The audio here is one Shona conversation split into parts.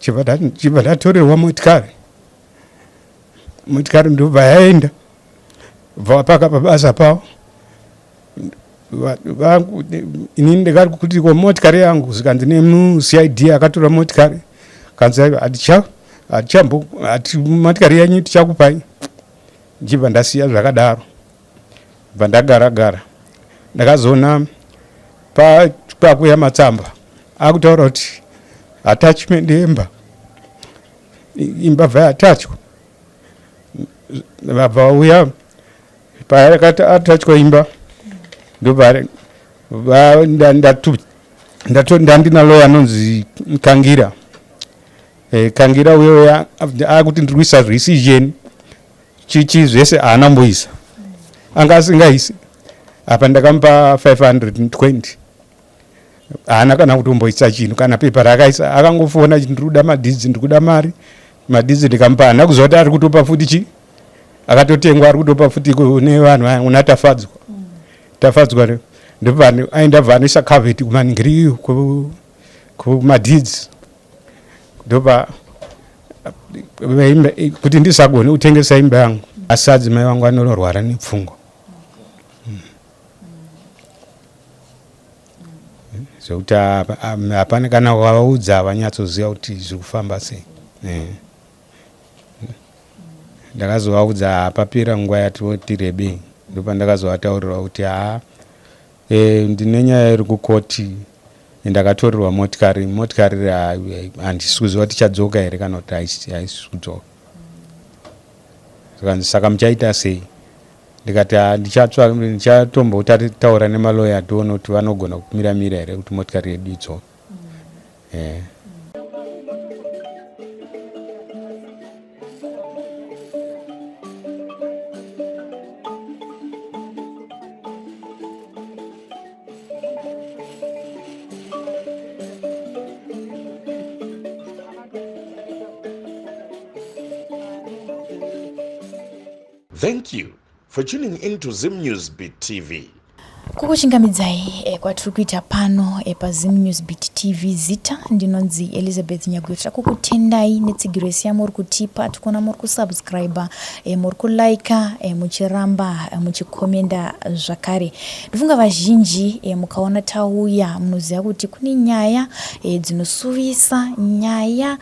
Chibva ndatorerwa motikari, motikari ndobva yaenda, bva vapaka pabasa pavo. Inini ndikati kuti ko motikari yangu, zvikanzi nemuCID akatora motikari, kanzi hatichambo motikari yenyu tichakupai. Ndichibva ndasiya zvakadaro, bva ndagara gara, ndakazoona pakuya matsamba akutaura kuti attachment yemba, imba bva yatachwa, vabva vauya payakatachwa imba, ndobva ndandina loya anonzi Kangira. Kangira uyo akuti ndiri kuisa rescission chichi zvese haana mboisa, anga asingaisi apa. Ndakamupa 520, haana kana kutomboisa chinhu, kana pepa raakaisa. Akangofona, ndiri kuda madeeds, ndiri kuda mari, madeeds. Ndikamupa, haana kuziva kuti ari kutopa futi chi akatotengwa, ari kutopa futi kune vanhu, una Tafadzwa. Tafadzwa ndobva aenda, bva anoisa caveat kumaningiri kumadeeds, ndobva kuti ndisagone kutengesa imba yangu. Asi adzimai vangu anorwara nepfungwa, zvekuti hapana kana wavaudza, havanyatsoziva kuti zviri kufamba sei. Ndakazovaudza hapapera nguva yatoti rebei, ndopandakazovataurira kuti haa, ndine nyaya iri kukoti, ndakatorerwa motikari. Motikari handisi kuziva kuti ichadzoka here kana kuti haisi kudzoka. Zvikanzi, saka muchaita sei? Ndikati ndichatombotaura nemaloya, tione kuti vanogona kumiramira here kuti motikari yedu idzoke. Thank you for tuning in to Zim News Beat TV. Kukuchingamidzai kwatiri kuita pano paZim News Beat TV. Zita ndinonzi Elizabeth Nyaguyo. Tira kukutendai netsigiro yese yamuri kutipa. Tikuona muri kusubscribe, muri kulika, muchiramba muchikomenda zvakare. Ndofunga vazhinji mukaona tauya munoziva kuti kune nyaya dzinosuvisa, nyaya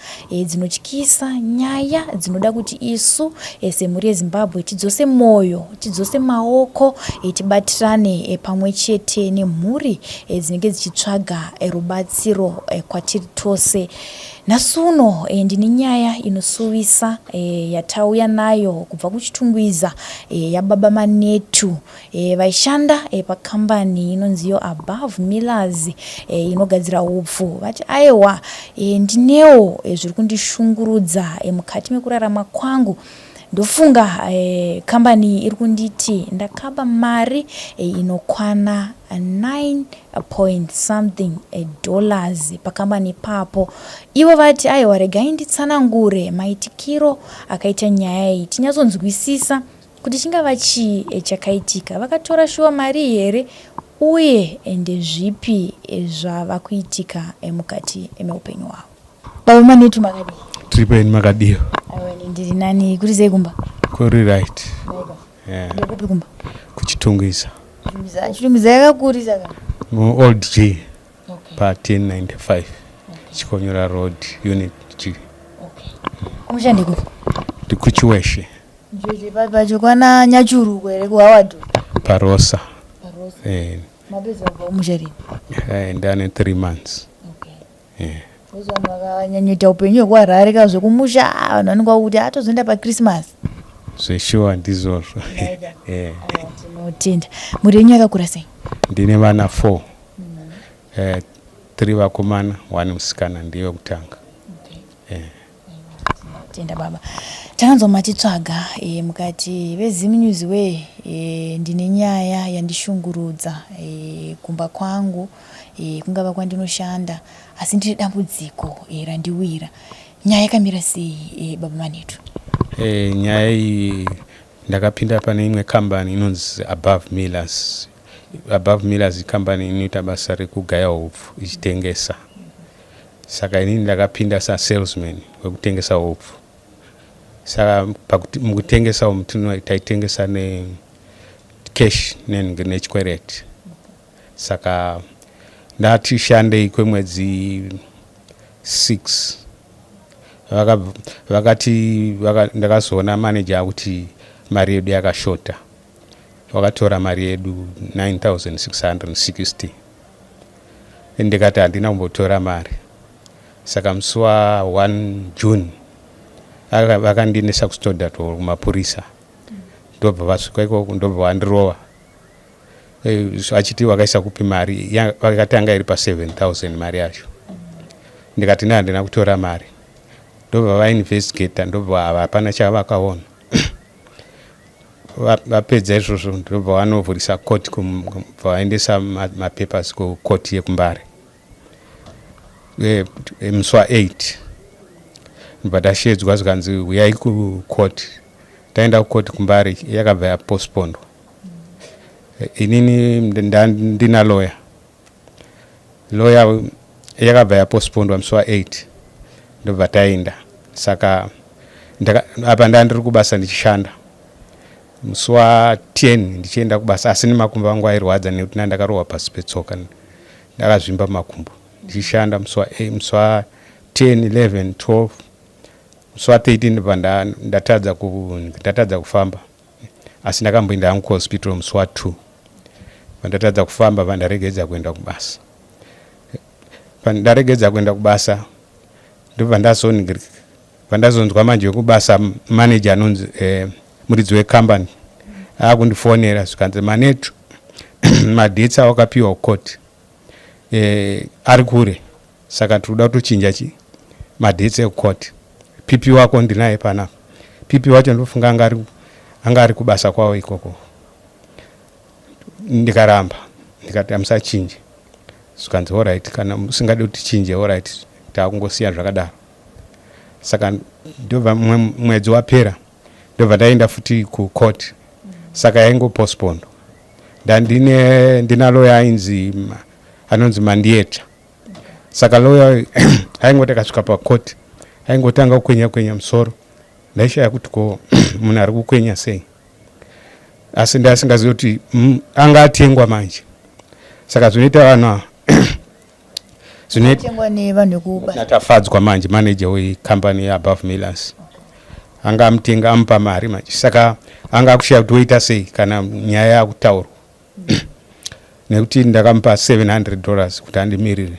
dzinotyisa, nyaya dzinoda kuti isu semhuri yeZimbabwe tidzose mwoyo, tidzose maoko, tibatirane pamwe chete nemhuri dzinenge dzichitsvaga rubatsiro kwatiri tose. Nhasi uno ndine nyaya inosuvisa yatauya nayo kubva kuChitungwiza, yababa Manetu vaishanda pakambani inonzi iyo Above Millers inogadzira hupfu. Vati aiwa, ndinewo zviri kundishungurudza mukati mekurarama kwangu. Ndofunga kambani iri kunditi ndakaba mari inokwana 9 point something dollars pakambani ipapo. Ivo vati aiwa, regai nditsanangure maitikiro akaita nyaya iyi, tinyatsonzwisisa kuti chingava chii chakaitika. Vakatora shuwa mari here, uye ndezvipi zvava kuitika mukati meupenyu hwavo? Baba Manetu, makadii? Tiripo, ini makadiwa? Aiwa, ini ndiri nani. Kuri sei kumba? Kuri right. Yeah. Ndekupi kumba? KuChitungwiza. Chitungwiza yakakurisa ka? MuOld G. Pa 1095 Chikonyora Road, Unit G. Okay. Kumusha ndekupi? NdikuChiweshe. Pacho kwana Nyachuruko here, kuHoward? Parosa. Parosa. Mapedza kubva kumusha rini? Ndane 3 months. Okay. Vanhu vakanyanyoita upenyu hwekuHarare ka, zvekumusha vanhu vanenge vakuti atozoenda paChristmas. Zveshuwa ndizvozvo. Tinotenda. Mhuri yenyu yakakura sei? Ndine vana 4, 3 vakomana, 1 musikana, ndiye wekutanga. Tenda baba. Takanzwa matitsvaga mukati veZim News we, ndine nyaya yandishungurudza kumba kwangu, kungava kwandinoshanda, asi ndine dambudziko randiwira. Nyaya yakamira sei, baba Manetu? Nyaya iyi, ndakapinda pane imwe kambani inonzi Above Millers. Above Millers ikambani inoita basa rekugaya hupfu ichitengesa. Saka inini ndakapinda sasalesman wekutengesa hupfu. Saka mukutengesa umu taitengesa necash nechikwereti. Saka ndati shandei kwemwedzi 6, vakati ndakazoona manager akuti mari yedu yakashota. Vakatora mari yedu 9660. Ndikati handina kumbotora mari. Saka musi wa1 June vakandiendesa kuStodart kumapurisa. Ndobva vasvika ikoko, ndobva vandirova achiti wakaisa kupi mari. Vakatanga iri pa7000 mari yacho. Ndikati ne handina kutora mari. Ndobva vainvestigata, ndobva hapana chavakaona. Vapedza izvozvo, ndobva vanovhurisa court, bva vaendesa mapapers kukoti yekuMbare musi wa8. Ndobva tashedzwa, zvikanzi uyai kukoti. Taenda kukoti kuMbare, yakabva yapostpondwa. Inini ndina lawyer. Lawyer yakabva yapostpondwa musi wa8, ndobva taenda. Saka apa ndandiri kubasa ndichishanda. Musi wa10 ndichienda kubasa, asi nemakumbo angu airwadza nekuti ndandakarohwa pasi petsoka, ndakazvimba makumbo ndichishanda. Musi wa10, 11, 12, musi wa13 ndobva ndatadza kufamba. Asi ndakamboenda hangu kuhospital musi wa2. Pandatadza kufamba, pandaregedza kuenda kubasa, pandaregedza kuenda kubasa, ndobva ndazonzwa manje wekubasa, manager anonzi muridzi wekambani, akundifonera, zvikanzi, "Manetu, madates awakapiwa kukoti ari kure, saka tiri kuda kutochinja chi madates ekukoti. PP wako ndinaye panapa." PP wacho ndofunga anga ari kubasa kwavo ikoko. Ndikaramba, ndikati hamusachinje. Zvikanzi, "Alright, kana musingadi kuti tichinje, alright, taakungosiya zvakadaro." Saka ndobva mwedzi wapera, ndobva ndaenda futi kucourt. Saka yaingopostpondwa. Ndandine ndina lawyer ainzi anonzi Mandieta. Saka lawyer aingoti akasvika pacourt aingotanga kukwenya kwenya musoro. Ndaishaya kuti ko munhu ari kukwenya sei, asi ndasingazivi kuti anga atengwa manje. Saka zvinoita vanhu ava zvinoitengwa nevanhu vekubasa. Natafadzwa manje, manager wecompany yeAbove Millers, anga amutenga, amupa mari manje. Saka anga akushaya kuti woita sei kana nyaya yakutaurwa, nekuti ndakamupa $700 kuti andimirire.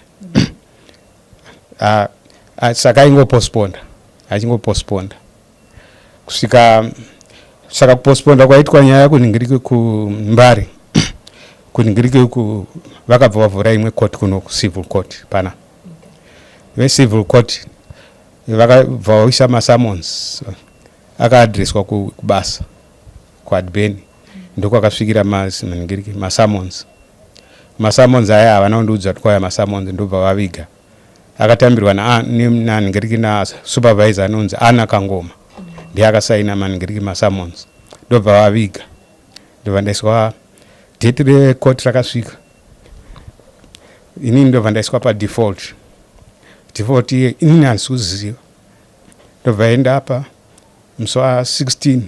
Saka aingopostponda, achingopostponda kusvika. Saka kupostponda kwaitwa nyaya kunhingirike kuMbare, kunhingirike ku vakabva vavhura imwe court kuno, civil court pana. Vecivil court vakabva vaisa masummons, akaadreswa kubasa kuAdbeni. Ndokwakasvikira manhingirike masummons. Masummons aya havana kundiudza kuti kwauya masummons. Ndobva vaviga. Akatambirwa nanhingiriki nasupervisor anonzi Ana Kangoma, ndiye akasaina manhingiriki masummons. Ndobva vaviga. Ndobva ndaiswa date recourt rakasvika. Inini ndobva ndaiswa padefault. Default iye inini handisi kuziva. Ndobva enda apa musi wa16,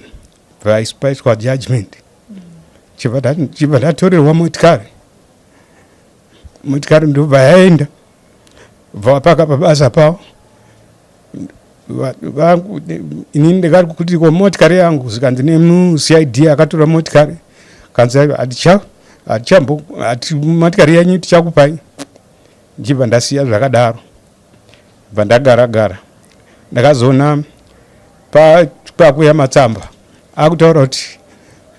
paiswa judgment. Chibva ndatorerwa motikari. Motikari ndobva yaenda, bva vapaka pabasa pavo. Inini ndikari kuti ko motikari yangu? Zvikanzi nemuCID akatora motikari, kanzi hatichambo hati motikari yenyu tichakupai. Ndichibva ndasiya zvakadaro, bva ndagara gara. Ndakazoona pakuya matsamba akutaura kuti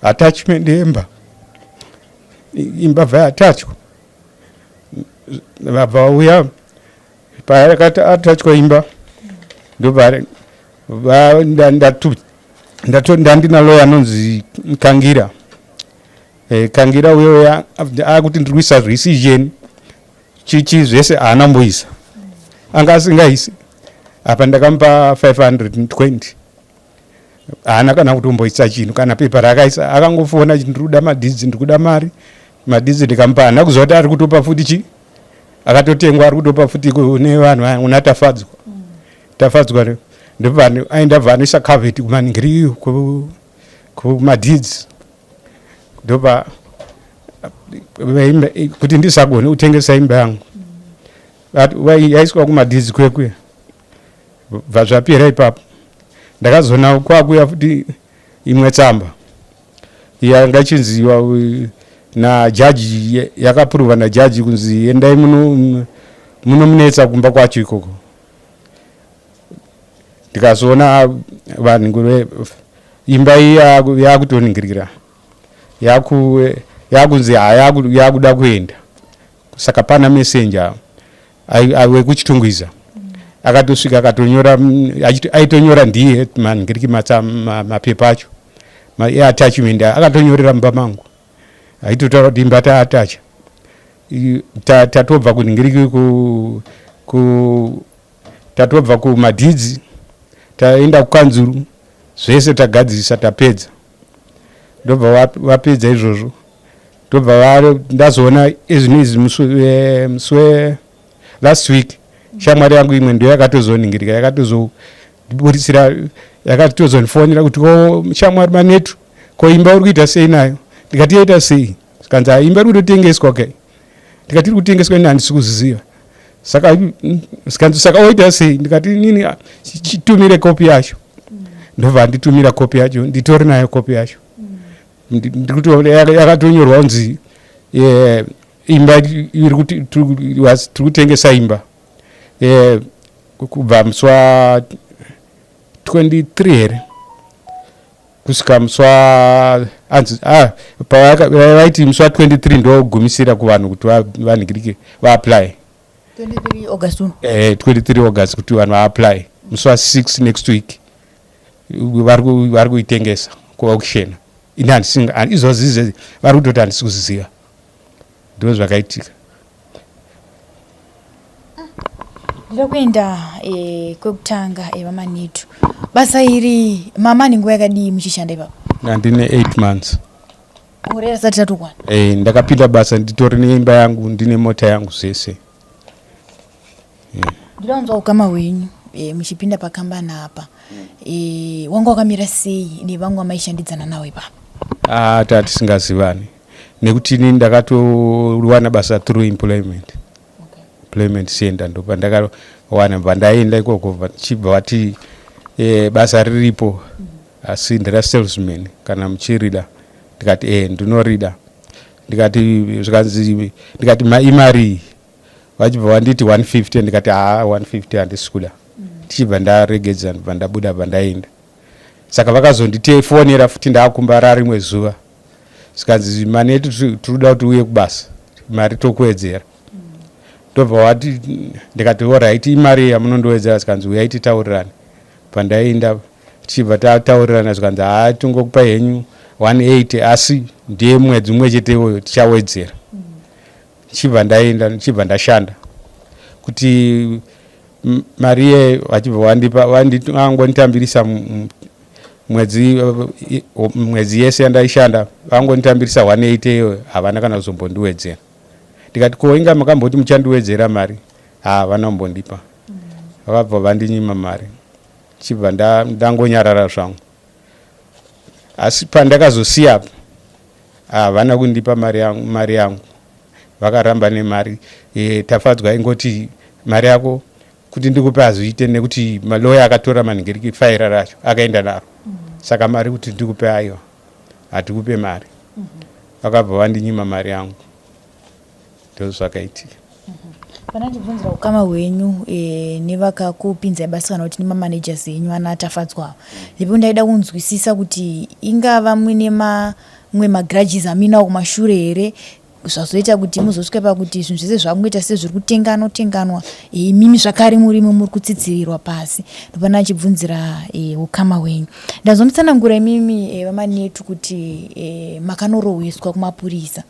attachment yemba, imba bva yatachwa. Vabva vauya payakati atachwa imba, ndobva ndandina lawyer anonzi Kangira. Kangira uyo akuti ndiri kuisa rescission, chichi zvese haana mboisa, anga asingaisi. Apa ndakamupa 520, haana kana kutomboisa chinhu, kana pepa raakaisa. Akangofona, "Ndiri kuda madeeds, ndiri kuda mari, madeeds." Ndikamupa. Haana kuziva kuti ari kutopa futi chi Akatotengwa, ari kutopa futi kune vanhu vaya, una Tafadzwa. Tafadzwa ndobva aenda, bva anoisa caveat kumaningiri, kumadeeds, ndobva kuti ndisagone kutengesa imba yangu. Yaiswa kumadeeds kwekwe, bva zvapera ipapo. Ndakazoona kwakuya futi imwe tsamba yanga ichinziwa najaji, yakapuruvwa najaji, kunzi endai munomunetsa kumba kwacho ikoko. Ndikazoona vanhu, imba iyi yakutoningirira, yakunzi yakuda kuenda. Saka pana messenger wekuChitungwiza akatosvika, akatonyora, aitonyora ndiye maningiriki mapepa acho eattachment, akatonyorera mumba mangu, aitotaura kuti imba taattacha, tatobva kuningiriki ku tatobva kumadeeds, taenda kukanzuru, zvese tagadzirisa, tapedza. Ndobva vapedza izvozvo, ndobva ndazoona ezvino izvi musi welast week, shamwari yangu imwe ndo yakatozoningirika, yakatozoburisira, yakatozondifonera kuti, "Ko shamwari Manetu, ko imba uri kuita sei nayo?" Ndikati, "Yaita sei?" Kanzi, "Imba iri kutotengeswa." Kai, ndikati, "Iri kutengeswa? Ini handisi kuziziva." Saka zikanzi, "Saka waita sei?" Ndikati, "Nini, chitumire kopi yacho." Ndobva anditumira kopi yacho, nditori nayo kopi yacho. Ndikuti yakatonyorwa kunzi imba iri kuti tiri kutengesa imba kubva musi wa23 here kusvika musi wa anzi vaiti musi wa23 ndogumisira kuvanhu kuti vanhingirike, vaapply. 23 August uno? 23 August, kuti vanhu vaapply. Musi wa6 next week vari kuitengesa kuauction. Ini handisi izvozvi, vari kutoti handisi kuziziva. Ndo zvakaitika. Ndida kuenda kwekutanga, vaManetu, basa iri mama nenguva yakadii muchishanda ipapo? Ndine 8 months. Gore risati ratokwana? Ndakapinda basa nditori neimba yangu, ndine mota yangu, zvese. Ndida kunzwa ukama hwenyu muchipinda pakambani apa, wanga wakamira sei nevamwe vamaishandidzana navo ipapo? Ah, tatisingazivani, nekuti ini ndakatowana basa through employment center. Ndo pandakawana, bva ndaenda ikoko, chibva vati basa riripo, asi ndera salesman, kana muchirida. Ndikati, "Ndinorida." Ndikati, zvikanzi, ndikati, "Imari?" Vachibva vanditi 150. Ndikati, "Haa, 150 handisi kuda." Tichibva ndaregedza, ndibva ndabuda, bva ndaenda. Saka vakazonditefonera futi ndaakumbara rimwe zuva, zvikanzi, "Manetu, tiri kuda kuti uye kubasa, mari tokuwedzera." Ndobva wati, ndikati, "Alright, imari yamunondowedzera?" Zvikanzi, "Uyai titaurirane." Pandaenda, tichibva tataurirana, zvikanzi, "Haa, tingokupai henyu 180, asi ndiye mwedzi mumwe chete iwoyo, tichawedzera." Ndichibva ndaenda, ndichibva ndashanda kuti mari iye vachibva vandipa, vangonditambirisa mwedzi yese yandaishanda, vangonditambirisa 180 iyoyo, havana kana kuzombondiwedzera. Ndikati, "Ko inga makamboti muchandiwedzera mari?" Havana kumbondipa, vakabva vandinyima mari. Chibva ndangonyarara zvangu. Asi pandakazosiya, havana kundipa mari yangu. Mari yangu vakaramba nemari. Tafadzwa ingoti, "Mari yako kuti ndikupe hazviite, nekuti maloya akatora manhingiriki, faira racho akaenda naro. Saka mari kuti ndikupe, aiwa, hatikupe mari." Vakabva vandinyima mari yangu. Ndo zvakaitika. Pandandibvunzira ukama hwenyu nevakakupinzai basa, kana kuti nemamanagers enyu ana Tafadzwa, ndipo ndaida kunzwisisa kuti ingava muine mamwe magrudges amuinawo kumashure here, zvazoita kuti muzosvika pakuti zvinhu zvese zvakungoita sezviri kutenganwa tenganwa, imimi zvakare murimo muri kutsitsirirwa pasi. Ndopana achibvunzira ukama hwenyu. Ndazomutsanangura imimi, vaManetu, kuti makanorohweswa kumapurisa.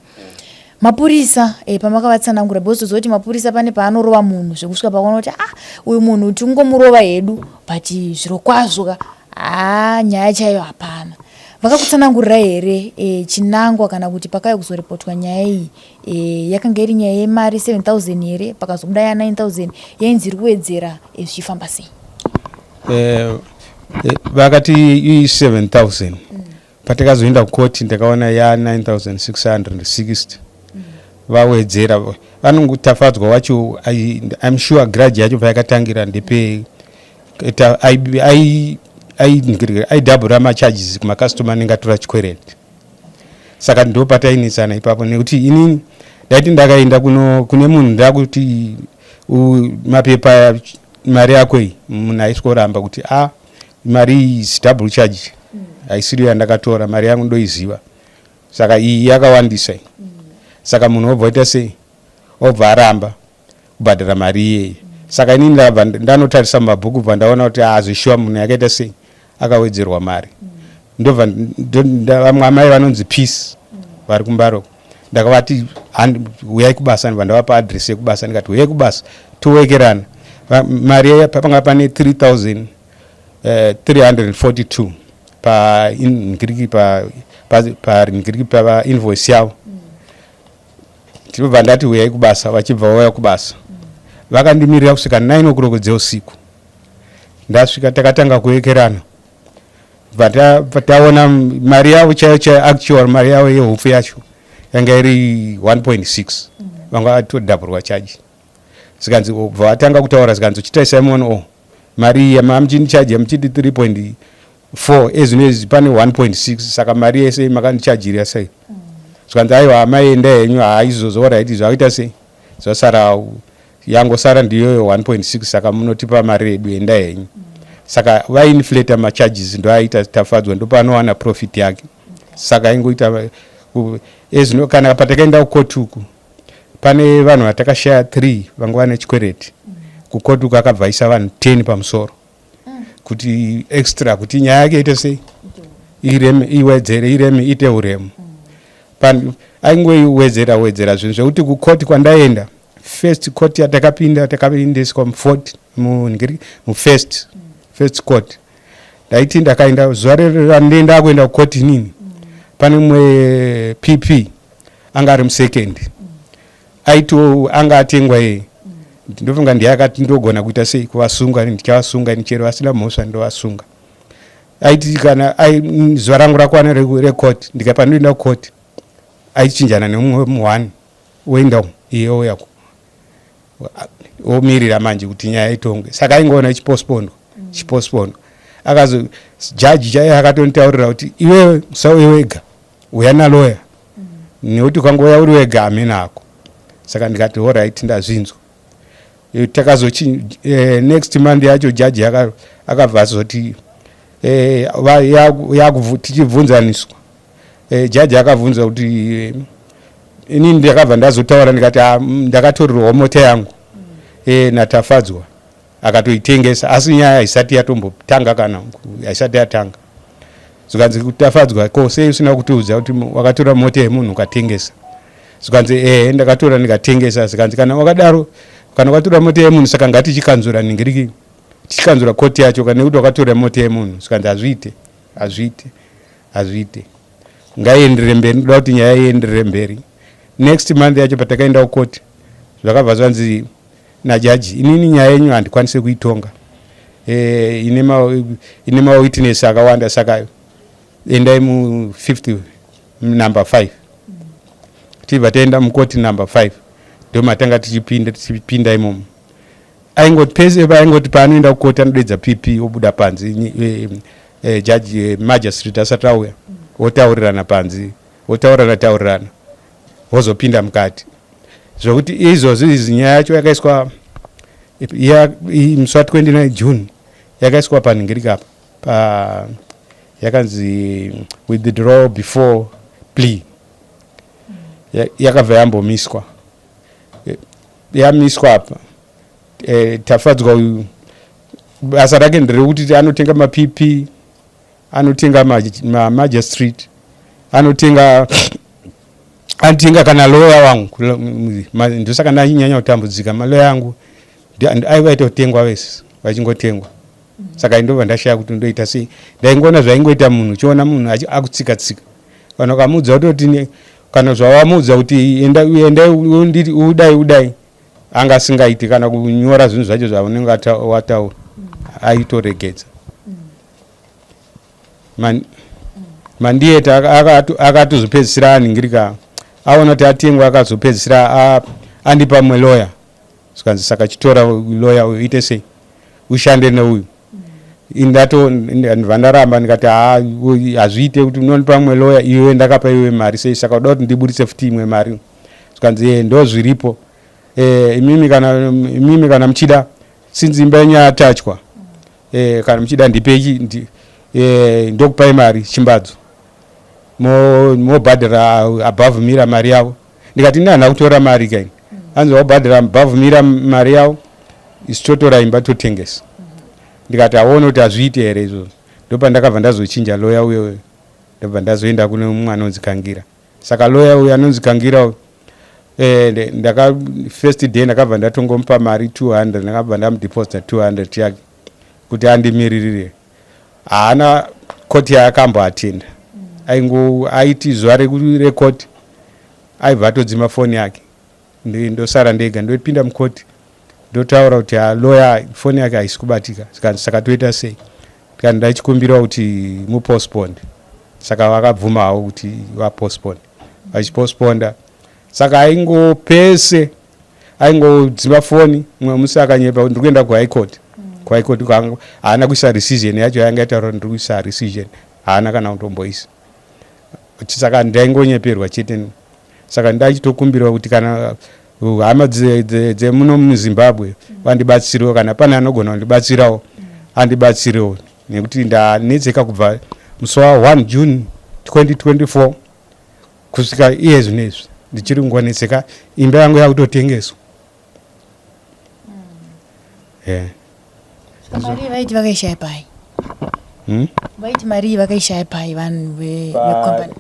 Mapurisa, pamakavatsanangura, because toziva kuti mapurisa pane paanorova munhu zvekusvika pakuona kuti, ah, uyu munhu tingomurova hedu, but zviro kwazvo ka, haa, nyaya chaiyo hapana. Vakakutsanangurira here chinangwa kana kuti pakauya kuzoripotwa nyaya iyi, yakanga iri nyaya yemari 7000 here, pakazobuda ya 9000 yainzi iri kuwedzera, zvichifamba sei? Vakati i7000. Patakazoenda kukoti ndakaona ya 9660, vawedzera. Vanongotafadzwa wacho, I'm sure grudge yacho payakatangira ndepe aidhabhura macharges kumakastoma anenge atora chikwereti. Saka ndo patainisana ipapo, nekuti inini ndaiti ndakaenda kune munhu ndakuti mapepa, mari yako iyi, munhu aisworamba kuti a mari iyi is double charge, haisiriyo yandakatora, mari yangu ndoiziva, saka iyi yakawandisa iyi. Saka munhu obva oita sei? Obva aramba kubhadhara mari iyeye. Saka inini ndabva ndanotarisa mumabhuku, bva ndaona kuti azvishuwa munhu yakaita sei, akawedzerwa mari. Ndobva vamwe amai vanonzi Peace vari kuMbaroko, ndakavati, "Uyai kubasa." Ndibva ndavapa adresi yekubasa, ndikati, "Uyai kubasa towekerana mari." Panga pane 3342 pa ngiriki painvoice yavo. Ndinobva ndati, "Uyai kubasa." Vachibva vauya kubasa, vakandimirira kusvika 9 o'clock dzeusiku. Ndasvika, takatanga kuwekerana, bva taona mari yavo chaiyo chaiyo, actual mari yavo yehupfu yacho yanga iri 1.6, vanga vatodhabhurwa charge. Zikanzi, bva vatanga kutaura, zikanzi, "Chitai Simon, o mari iyi mamuchindichaja muchiti 3.4, ezvino izvi pane 1.6, saka mari yese makandichajirira sei?" Zvikanzi, "Aiwa amai, enda henyu." Haizvozvo, alright, zvakuita sei, zvasara, yangosara ndiyoyo 1.6, saka munotipa mari yedu, enda henyu. Saka vainflata macharges, ndoaita Tafadzwa, ndopanowana profit yake. Saka ingoita ezvino kana patakaenda kukoti uku, pane vanhu vatakashaya 3 vanga vane chikwereti kukoti uku, akabva aisa vanhu 10 pamusoro kuti extra, kuti nyaya yake ite sei, ireme, iwedzere, ireme, ite uremu. Aingoiwedzera wedzera zvinhu, zvekuti kukoti kwandaenda, first court yatakapinda, takaendeswa mufort mufirst first court. Ndaiti ndakaenda zuva randenda kuenda kukoti inini, pane mumwe PP anga ari musecond, aito anga atengwa yeye. Ndofunga ndiye akati ndogona kuita sei kuvasunga, ndichavasunga chero vasina mhosva, ndovasunga. Aiti kana zuva rangu rakwana rekoti, ndikapandoenda kukoti, aichinjana nemumwe muone, oenda iye ouyako, omirira manje kuti nyaya itongwe. Saka aingoona ichipostpondwa, ichipostpondwa. Akazo jaji chaiye akatonditaurira kuti, "Iwewe usauye wega, uya naloya, nekuti ukangouya uri wega hamena ako." Saka ndikati, "Alright, ndazvinzwa." Takazochi next month yacho jaji akabva azoti tichibvunzaniswa, jaji akabvunza kuti inini ndakabva ndazotaura ndikati, "Ah, ndakatorerwa mota yangu naTafadzwa, akatoitengesa, asi nyaya haisati yatombotanga, kana haisati yatanga." Zvikanzi, "Tafadzwa, ko sei usina kutiudza kuti wakatora mota yemunhu ukatengesa?" Zvikanzi, "Ehe, ndakatora ndikatengesa." Zvikanzi, "Kana wakadaro, kana wakatora mota yemunhu, saka ngatichikanzura ningiriki, tichikanzura koti yacho, kana nekuti wakatora mota yemunhu." Zvikanzi, "Hazviite, hazviite, hazviite, ngaienderere mberi, ndoda kuti nyaya ienderere mberi." Next month yacho patakaenda kukoti, zvakabva zvanzi najaji, "Inini nyaya yenyu handikwanisi kuitonga, ine mawitness akawanda, saka endai mufifth number 5." Tibva taenda mukoti number 5, ndomatanga tichipinda, tichipinda imomo. Aingoti pese paaingoti paanoenda kukoti, anodedza PP, obuda panze, jaji, magistrate asati auya, otaurirana panze, otaurirana taurirana, wozopinda mukati. Zvokuti izvozvi izvi nyaya yacho yakaiswa musi wa29 June, yakaiswa panhingirikapa pa yakanzi withdraw before plea. Yakabva yambomiswa. Yamiswa apa, Tafadzwa uyu basa rake nderekuti anotenga maPP, anotenga mamagistrate, anotenga kana loya wangu. Ndosaka ndanyanya kutambudzika, maloya angu aivaita kutengwa vese, vachingotengwa. Saka indobva ndashaya kuti ndoita sei. Ndaingoona zvaingoita munhu, uchiona munhu akutsika tsika. Kana ukamuudza kutoti, kana zvawamuudza kuti enda, enda, udai, udai, anga asingaiti kana kunyora zvinhu zvacho zvaunenge wataura, aitoregedza. Mandieta akatozopedzisira anhingirika, aona kuti atengwa, akazopedzisira andipa mumwe lawyer. Zvikanzi, "Saka chitora lawyer uyu, ite sei, ushande neuyu." Indato ndibva ndaramba, ndikati, "Ha, hazviite kuti unondipa mumwe lawyer, iwe ndakapa iwe mari sei? Saka uda kuti ndiburitse futi imwe mari?" Zvikanzi, "E, ndo zviripo. Imimi kana muchida, since imba yenyu yatachwa, kana muchida ndipe, ndokupai mari chimbadzo, mobhadhara above mira mari yavo." Ndikati, "Ini handina kutora mari kaini." Hanzi, "Wabhadhara above mira mari yavo, isu totora imba totengesa." Ndikati, "Hauoni kuti hazviiti here izvozvo?" Ndopandakabva ndazochinja lawyer uyo, ndobva ndazoenda kune mumwe anonzi Kangira. Saka lawyer uyo anonzi Kangira uyu, ndaka first day ndakabva ndatongomupa mari 200, ndakabva ndamudeposita 200 yake kuti andimiririre. Haana koti yaakamboatenda. Aingo aiti zuva rekoti aibva atodzima foni yake. Ndosara ndega, ndopinda mukoti, ndotaura kuti lawyer foni yake haisi kubatika. Saka toita sei? Tikati, "Ndachikumbirawo kuti mupostpone." Saka vakabvuma havo kuti vapostpone. Vachipostponda, saka aingopese aingodzima foni. Mumwe musi akanyepa kuti, "Ndiri kuenda kuHigh Court." KuHigh Court haana kuisa rescission yacho yanga itaura kuti, "Ndiri kuisa rescission." Haana kana kutomboisa. Saka ndaingonyeperwa chete. Saka ndachitokumbirawo kuti kana hama dzemuno muZimbabwe vandibatsirewo, kana pane anogona kundibatsirawo, andibatsirewo, nekuti ndanetseka kubva musi wa1 June 2024 kusvika iye zvino izvi, ndichiri kungonetseka. Imba yangu yakutotengeswa. Yeah. Mari vaiti vakaishaya pai? Hmm? Vaiti mari vakaishaya pai vanhu vecompany?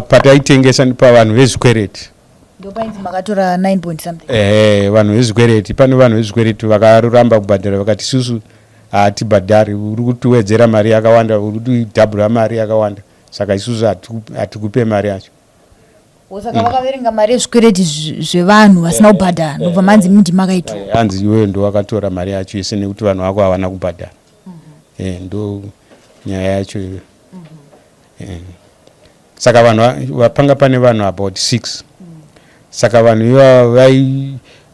Pataitengesa pavanhu vezvikwereti. Ndopainzi makatora 9 point something? Ehe, vanhu vezvikwereti. Pane vanhu vezvikwereti vakaramba kubhadhara, vakati, "Isusu hatibhadhari, uri kutiwedzera mari yakawanda, uri kutidhabhura mari yakawanda, saka isusu hatikupe mari yacho." Saka vakaverenga mari yezvikwereti zvevanhu vasina kubhadhara, ndobva manzi mindi makaitora? Hanzi, "Iweyo ndo wakatora mari yacho yese nekuti vanhu vako havana kubhadhara." Ndo nyaya yacho iyoyo. Saka vanhu vapanga, pane vanhu about six. Saka vanhu ivava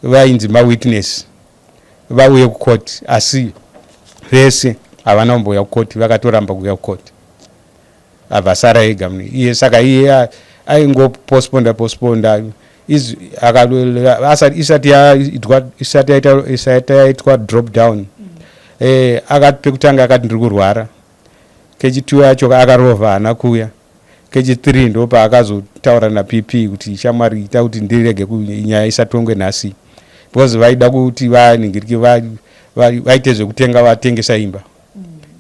vainzi mawitness vauye kukoti, asi vese havana kumbouya kukoti, vakatoramba kuuya kukoti. Abva sara ega munhu iye. Saka iye aingopostponda postponda. Isati yaitwa drop down, akati pekutanga akati, "Ndiri kurwara." Kechi2 yacho akarova, haana kuuya. Kechi3 ndo paakazotaura naPP kuti, "Shamwari, ita kuti ndirege nyaya isatongwe nhasi," because vaida kuti vaningirike vaite zvekutenga vatengesa imba.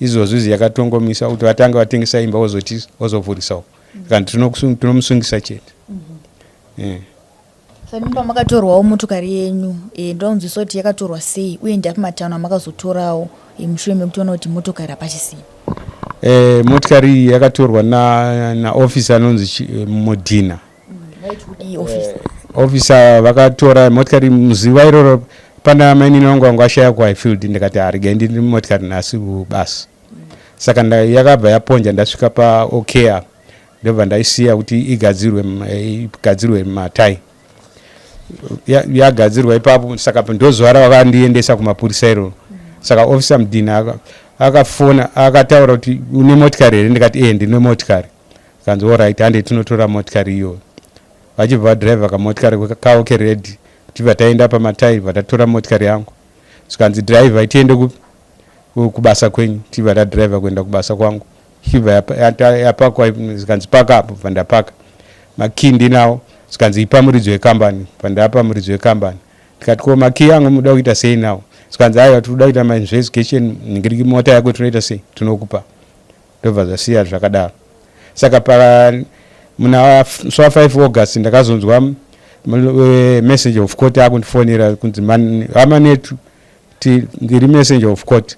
Izvozvo izvi yakatongomisa kuti vatange vatengesa imba, wozoti wozovhurisawo, kana tinomusungisa chete. Saka pamakatorwawo motokari yenyu, ndonzwisa kuti yakatorwa sei, uye ndapi matanho amakazotorawo mushure mekutoona kuti motokari hapachisina? Motikari iyi yakatorwa naofisa anonzi Modhina. Vaiti kudii ofisa? Ofisa vakatora motikari muzuva iroro. Pana mainini vangu vangu ashaya kuHighfield, ndikati, "Harigai ndiri motikari nhasi kubasa." Saka yakabva yaponja. Ndasvika paOK, ndobva ndaisiya kuti igadzirwe matai. Yagadzirwa ipapo, saka ndozuva ravakandiendesa kumapurisa iroro. Saka ofisa Mudhina akafona, akataura kuti, "Une motikari here?" Ndikati, "E, ndine motikari." Kanzi, "Alright, hande tinotora motikari iyoyo." Vachibva vadhiraivha kamotikari kavo kered, tibva taenda pamatai, bva tatora motikari yangu. Zvikanzi, "Dhiraivha, tiende kubasa kwenyu." Tibva tadhiraivha kuenda kubasa kwangu. Ibva yapakwa, zvikanzi, "Paka apo." Bva ndapaka, makii ndinawo. Zvikanzi, "Ipa muridzi wekambani." Bva ndapa muridzi wekambani. Ndikati, "Ko makii angu muda kuita sei nawo?" Zvikanzi, "Aiwa, tiri kuda kuita mainvestigation, ngiriki mota yako tinoita sei, tinokupa." Ndobva zvasiya zvakadaro. Saka pa muna musi wa5 August ndakazonzwa messenger of court akundifonera kunzi, "Hama netu, ndiri messenger of court."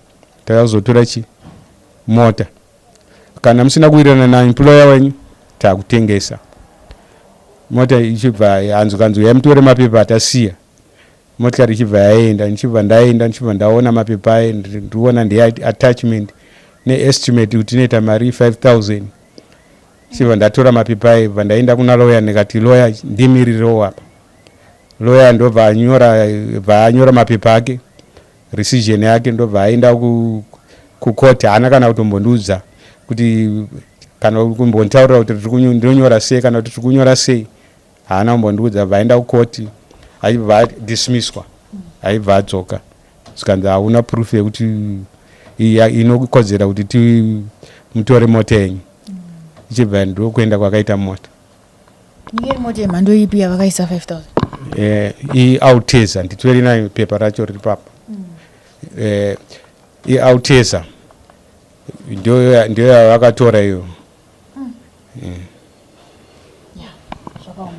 Takazotora chi mota. Kana musina kuwirirana naemployer wenyu, takutengesa mota. Ichibva hanzi kanzi uyai mutore mapepa atasiya. Motikari ichibva yaenda. Ndichibva ndaenda, ndichibva ndaona mapepa aye, ndiriona ndeye attachment neestimate kuti inoita mari 5000. Chibva ndatora mapepa aye, bva ndaenda kuna lawyer, ndikati, "Lawyer, ndimirirewo apa." Lawyer ndobva anyora, bva anyora mapepa ake, rescission yake, ndobva aenda kukoti. Haana kana kutombondiudza kuti, kana kumbonditaurira kuti ndinonyora sei, kana kuti tiri kunyora sei. Haana kumbondiudza. Bva aenda kukoti, aibva adismisswa, aibva adzoka, zvikanzi hauna proof yekuti inokodzera kuti timutore mota yenyu. Ichibva ndokuenda kwakaita mota. Inge mota yemhando ipi yavakaisa 5000? IAlteza, nditori nayo, pepa racho riri papa. IAlteza ndiyo yavakatora iyo. Zvakaoma.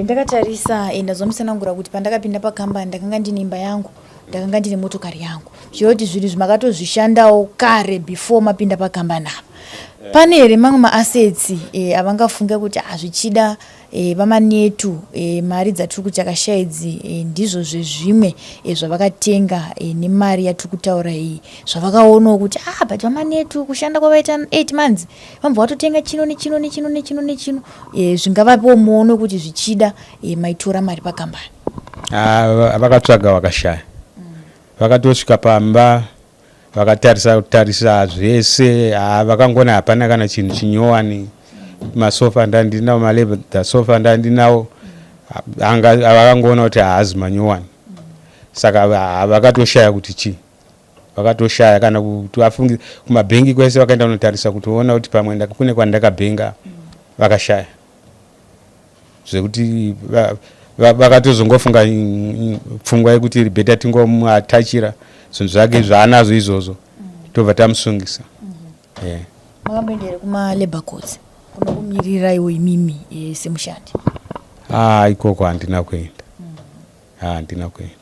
Ndakatarisa, ndazomusanangura kuti pandakapinda pakambani ndakanga ndine imba yangu, ndakanga ndine motokari yangu. Zvireva kuti zvinhu izvi makatozvishandawo kare before mapinda pakambani apa. Pane here mamwe maassets avangafunga kuti zvichida vaManetu, mari dzatiri kuti takashaya idzi, ndizvo zvezvimwe zvavakatenga nemari yatiri kutaura iyi, zvavakaonawo kuti but vaManetu kushanda kwavaita 8 months vambva vatotenga chino nechino nechino nechino nechino, zvingavapewo muono wekuti zvichida maitora mari pakambani? Ah, vakatsvaga vakashaya. Vakatosvika pamba, vakatarisa tarisa zvese. Vakangona hapana kana chinhu chinyowani. Masofa ndandinawo, maleather sofa ndandinawo, vakangoona kuti haazi manyowani. Saka vakatoshaya kuti chii. Vakatoshaya kana kuti vafungi. Kumabhengi kwese vakaenda kunotarisa kuti ona kuti pamwe kune kwandakabhenga, vakashaya. Zvekuti vakatozongofunga pfungwa yekuti better tingomuatachira zvinhu zvake zvaanazvo izvozvo, tobva tamusungisa. Yeah. Makamboenda here kumalabour courts kunokumiriraiwo imimi semushandi? Ah, ikoko handina kuenda. Ah, handina kuenda,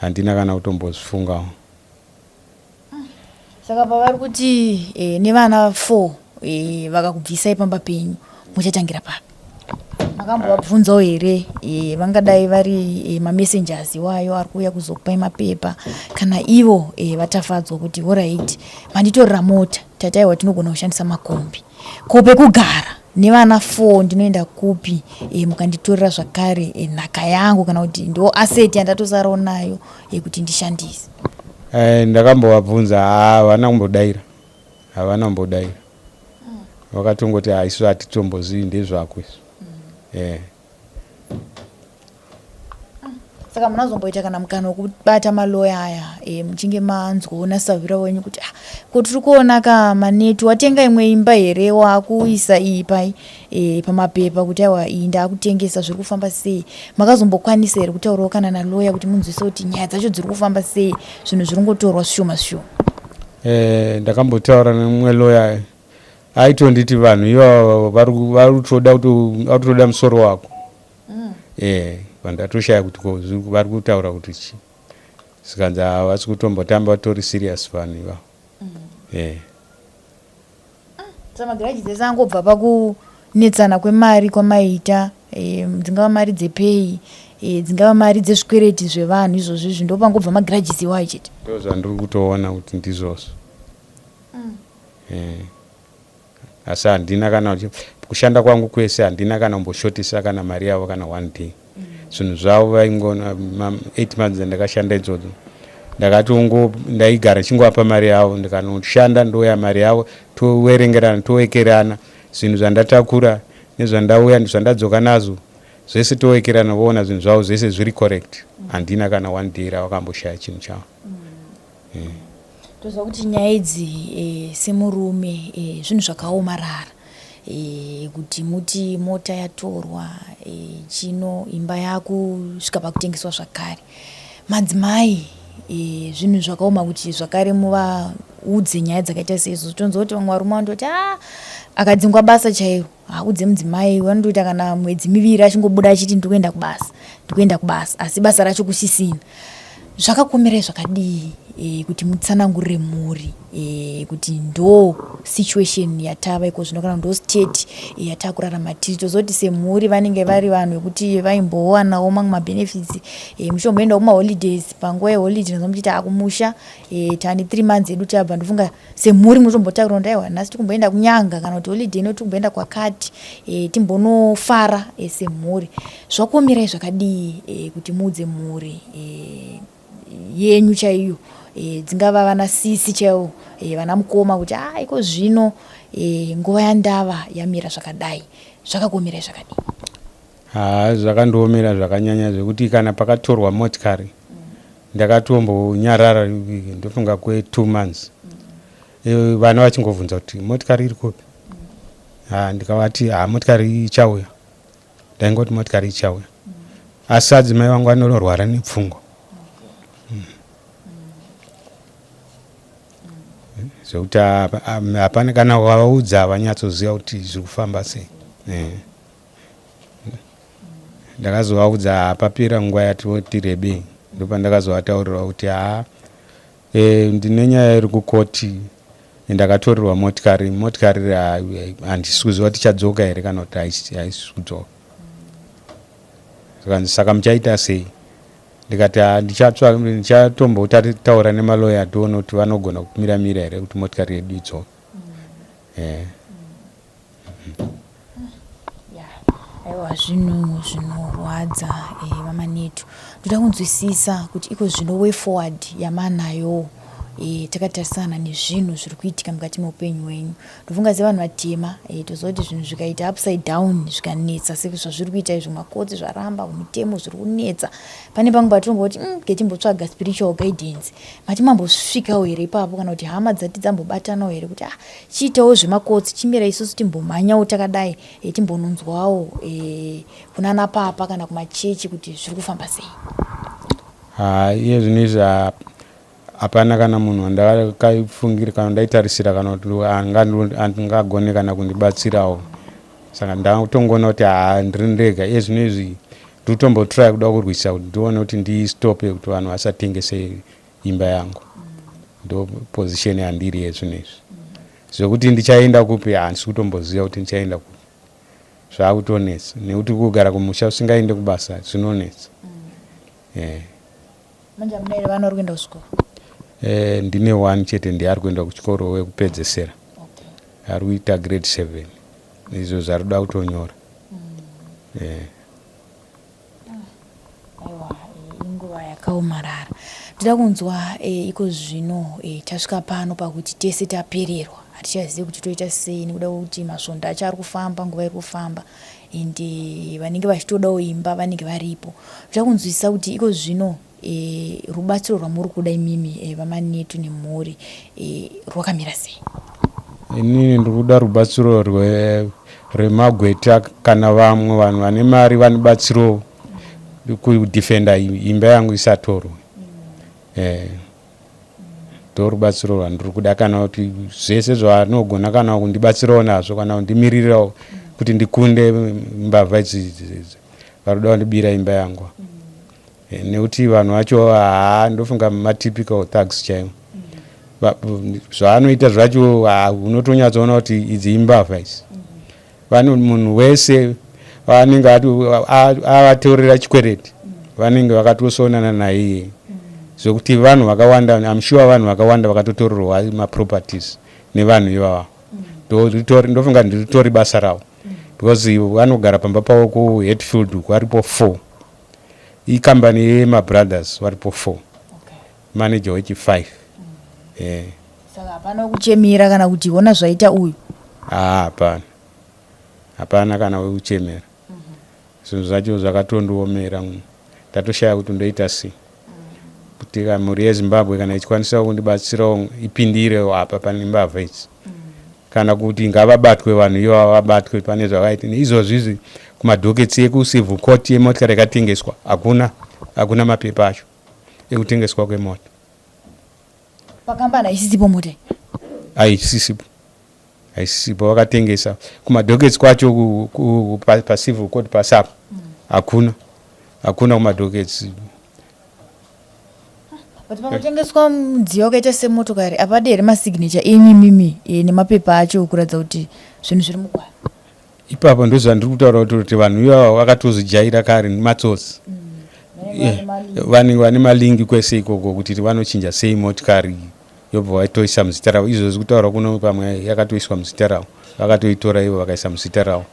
handina kana kutombozvifungawo. Saka pavari kuti nevana 4 vakakubvisai pamba penyu, muchatangira papi? Makambovabvunzawo here, vangadai vari mamessengers iwayo ari kuuya kuzokupai mapepa, kana ivo vatafadzwa kuti alright, manditorera mota, tataiwa tinogona kushandisa makombi, ko pekugara nevana 4 ndinoenda kupi, mukanditorera zvakare nhaka yangu, kana kuti ndo asset yandatosarawo nayo yekuti ndishandise? Ndakambovabvunza, havana kumbodaira, havana kumbodaira. Vakatongoti, "Ha, isu hatitombozivi, ndezvako izvo." Saka munazomboita kana mukana wekubata maloya aya, muchinge manzwawo nasahwira wenyu kuti ko tiri kuona ka Manetu watenga imwe imba here, waakuisa iyi pai pamapepa kuti aiwa, iyi ndaakutengesa, zviri kufamba sei? Makazombokwanisa here kutaurawo kana naloya kuti munzwise kuti nyaya dzacho dziri kufamba sei, zvinhu zviri ngotorwa zvishoma zvishoma? Ndakambotaura nemumwe loya, aitonditi vanhu ivava vari kutoda kuti, vari kutoda musoro wako. Vandatoshaya kuti ko vari kutaura kuti chii. Sikanzi havasi kutombotamba, vatori serious vanhu ivavo. Saka magrudges ese angobva pakunetsana kwemari kwamaita, dzingava mari dzepay, dzingava mari dzezvikwereti zvevanhu izvozvo izvi, ndo pangobva magrudges iwayo chete? Ndo zvandiri kutoona kuti ndizvozvo. Asi handina kana kushanda kwangu kwese, handina kana kumboshotisa kana mari yavo kana one day. Zvinhu zvavo vaingona 8 months dzandakashanda idzodzo, ndakatongo ndaigara chingovapa mari yavo. Ndikanoshanda, ndouya, mari yavo, toverengerana, towekerana zvinhu zvandatakura nezvandauya, zvandadzoka nazvo zvese, towekerana, voona zvinhu zvavo zvese zviri correct. Handina kana one day ravakamboshaya chinhu chavo. Toziva kuti nyaya idzi, semurume, zvinhu zvakaomarara, kuti muti mota yatorwa, chino imba yakusvika pakutengeswa zvakare, madzimai, zvinhu zvakaoma kuti zvakare muvaudze nyaya dzakaita seizvozvo. Tonzwa kuti vamwe varume vanototi a akadzingwa basa chairo haudze mudzimai, vanotoita kana mwedzi miviri achingobuda achiti ndikuenda kubasa, ndikuenda kubasa, asi basa racho kusisina. Zvakakuomerai zvakadii? kuti mutsanangurire mhuri kuti ndo situation yatava iko zvino, kana ndo state yatakurarama tiri? Tozoti semhuri vanenge vari vanhu vekuti vaimbowanawo mamwe mabenefits, muchitomboendawo kumaholidays, panguva yeholiday nazo muchiti akumusha tani 3 months edu tabva. Ndofunga semhuri munotombotaura kuti aiwa, nhasi tikumboenda kunyanga, kana kuti holiday ino tikumboenda kwakati, timbonofara semhuri. Zvakuomerai zvakadii kuti muudze mhuri yenyu chaiyo, dzingava vana sisi chaivo, vana mukoma, kuti a iko zvino nguva yandava yamira zvakadai? Zvakakuomerai zvakadii? Ha, zvakandiomera zvakanyanya, zvekuti kana pakatorwa motikari ndakatombonyarara, ndofunga kwe2 months, vana vachingovhunza kuti motikari iri kupi. Ha, ndikavati ha, motikari ichauya. Ndaingoti motikari ichauya, asi adzimai vangu vanorwara nepfungwa, zvekuti hapana kana wavaudza, havanyatsoziva kuti zviri kufamba sei. Ndakazovaudza hapapera nguva yatoti rebei, ndopandakazovataurira kuti ha, ndine nyaya iri kukoti, ndakatorerwa motikari. Motikari handisi kuziva kuti ichadzoka here kana kuti haisi kudzoka. Zvikanzi, "Saka muchaita sei?" Ndikati, "Ha, ndichatombotaura nemaloya, tione kuti vanogona kumira mira here kuti motikari yedu idzoke." Aiwa, zvinhu zvinorwadza, vaManetu. Ndoda kunzwisisa kuti iko zvino way forward yamanayo, takatarisana nezvinhu zviri kuitika mukati meupenyu hwenyu. Ndofunga sevanhu vatema, toziva kuti zvinhu zvikaita upside down, zvikanetsa sezvazviri kuita izvo, makotsi zvaramba, mutemo zviri kunetsa, pane pamwe patinomboti ketimbotsvaga spiritual guidance. Mati mambosvikawo here ipapo, kana kuti hama dzati dzambobatanawo here kuti ah, chiitawo zvemakotsi, chimira isusu timbomhanyawo takadai, timbononzwawo kunana papa kana kumachechi kuti zviri kufamba sei? Ha, iye zvino izvi hapana kana munhu wandakaifungira kana ndaitarisira kana kuti angagone kana kundibatsirawo. Saka ndakutongoona kuti ha, ndiri ndega. Iye zvino izvi ndiri kutombotry kuda kurwisa kuti ndione kuti ndistope kuti vanhu vasatengese imba yangu. Ndo position yandiri iye zvino izvi. Zvekuti ndichaenda kupi, handisi kutomboziva kuti ndichaenda kupi. Zvakutonetsa nekuti kugara kumusha usingaende kubasa zvinonetsa. Manje hamuna here vana vari kuenda kuchikoro? Ndine one chete, ndiye ari kuenda kuchikoro wekupedzesera. Ari kuita grade 7, izvo zvari kuda kutonyora. Aiwa, inguva yakaomarara. Ndoda kunzwa iko zvino tasvika pano pakuti tese tapererwa, hatichazivi kuti toita sei, nekuda kwekuti masvondo acho ari kufamba, nguva iri kufamba, and vanenge vachitodawo imba vanenge varipo. Ndoda kunzwisisa kuti iko zvino rubatsiro rwamuri kuda imimi, vaManetu nemhuri, rwakamira sei? Inini ndiri kuda rubatsiro rwemagweta kana vamwe vanhu vane mari vanibatsirawo kudefenda imba yangu isatorwe. Ndo rubatsiro rwandiri kuda, kana kuti zvese zvavanogona kana kundibatsirawo nazvo, kana kundimirirawo kuti ndikunde mbavha idzi vari kuda kundibira imba yangu. Nekuti vanhu vacho, haa, ndofunga matypical thugs chaivo. Zvaanoita zvacho unotonyatsoona kuti idzi imbavha idzi. Vano munhu wese vanenge avatorera chikwereti, vanenge vakatosonana naiye, zvekuti vanhu vakawanda, I'm sure vanhu vakawanda vakatotorerwa maproperties nevanhu ivava. Ndofunga ndiritori basa ravo, because vanogara pamba pavo kuHatfield uku, varipo four. Ikambani yemabrothers, varipo four, manager wechi5. Saka hapana kuchemera kana kuti ona zvaita uyu? Haa, hapana, hapana kana wekuchemera. Zvinhu zvacho zvakatondiomera, ndatoshaya kuti ndoita sei. Kuti mhuri yeZimbabwe kana ichikwanisa kundibatsirawo, ipindirewo apa pane mbavha idzi, kana kuti ngavabatwe vanhu ivava, vabatwe pane zvavaita. Izvozvi izvi kumadockets ekucivil court yemotikari yakatengeswa hakuna, hakuna mapepa acho ekutengeswa kwemota. Pakambani haisisipo mota? Haisisipo, haisisipo. Vakatengesa kumadockets kwacho pacivil court pasapo hakuna, hakuna kumadockets. But panotengeswa mudziyo wakaita semotokari, hapadi here masignature emimimi nemapepa acho kuratidza kuti zvinhu zviri mugwara? Ipapo ndozvandiri kutaura kuti vanhu ivava vakatozijaira kare, matsotsi. Vanenge vane malinks kwese ikoko kuti vanochinja sei motikari, yobva vaitoisa muzita ravo. Izvozvi kutaura kuno, pamwe yakatoiswa muzita ravo, vakatoitora ivo vakaisa muzita ravo.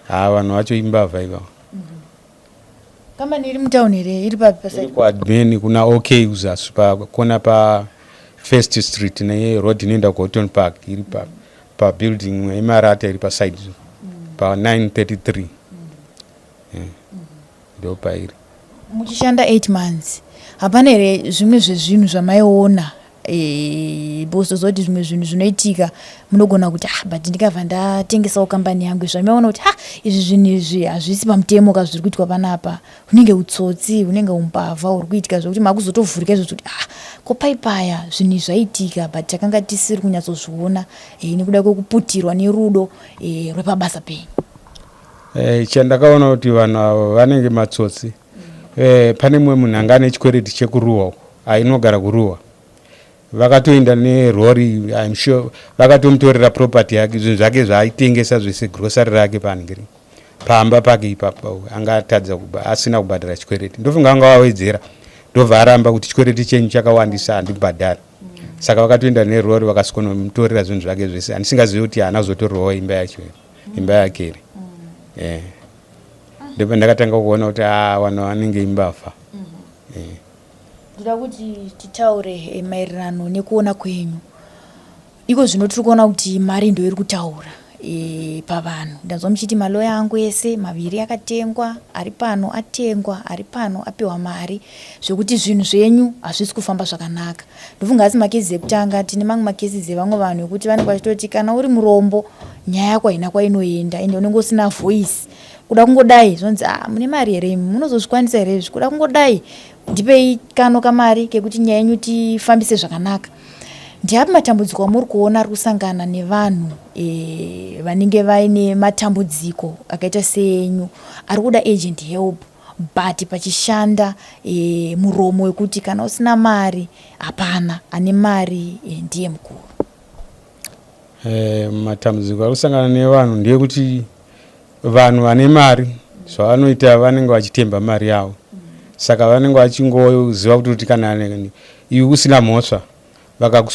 Ha, vanhu vacho imbavha ivavo. Kambani iri mutauni here? Iri papi? Iri paside kuadmin kuna OK kuzasi, pakona paFirst Street neroad inoenda kuHoughton Park. Iri pabuilding yemarata iri paside pa933. Ndo pairi. Muchishanda 8 months, hapana here zvimwe zvezvinhu zvamaiona, because tozoti zvimwe zvinhu zvinoitika, munogona kuti, "Ah, but ndikabva ndatengesawo kambani yangu"? Zvamaiona kuti, "Ha, izvi zvinhu izvi hazvisi pamutemo ka, zviri kuitwa panapa, hunenge utsotsi, hunenge umbavha huri kuitika," zvokuti makuzotovhurika izvo kuti, "Ah, ko paipaya zvinhu izvi zvaitika, but takanga tisiri kunyatsozviona nekuda kwekuputirwa nerudo rwepabasa penyu"? Chandakaona kuti vanhu ava vanenge matsotsi, pane mumwe munhu anga ane chikwereti chekuruwa uko, ainogara kuruwa. Vakatoenda nerori, I'm sure vakatomutorera property yake, zvinhu zvake zvaaitengesa zvese, grocery rake panhingiri pamba pake ipapo. Anga atadza asina kubhadhara chikwereti. Ndofunga anga wawedzera, ndobva aramba kuti chikwereti chenyu chakawandisa, handibhadhari. Saka vakatoenda nerori, vakasikonomutorera zvinhu zvake zvese. Handisingazivi kuti haana kuzotorerwawo imba yacho here, imba yake here. Ndobva ndakatanga kuona kuti a, vanhu vanenge imbavha. Ndoda kuti titaure maererano nekuona kwenyu iko zvino. Tiri kuona kuti mari ndo iri kutaura pavanhu. Ndanzwa muchiti maloya angu ese maviri akatengwa, ari pano atengwa, ari pano apiwa mari, zvekuti zvinhu zvenyu hazvisi kufamba zvakanaka. Ndofunga asi macases ekutanga, tine mamwe macases evamwe vanhu ekuti vanenge vachitoti kana uri murombo, nyaya yako haina kwainoenda, ende unenge usina voice. Kuda kungodai zvonzi, "Ah, mune mari here imi? Munozozvikwanisa here izvi?" Kuda kungodai, "Ndipei kano kamari kekuti nyaya yenyu tifambise zvakanaka." Ndiapi matambudziko amuri kuona ari kusangana nevanhu vanenge vaine matambudziko akaita seenyu, ari kuda urgent help, but pachishanda muromo wekuti kana usina mari hapana, ane mari ndiye mukuru? Matambudziko ari kusangana nevanhu ndeyekuti vanhu vane mari, zvavanoita, vanenge vachitemba mari yavo. Saka vanenge vachingoziva kuti kana iwe usina mhosva,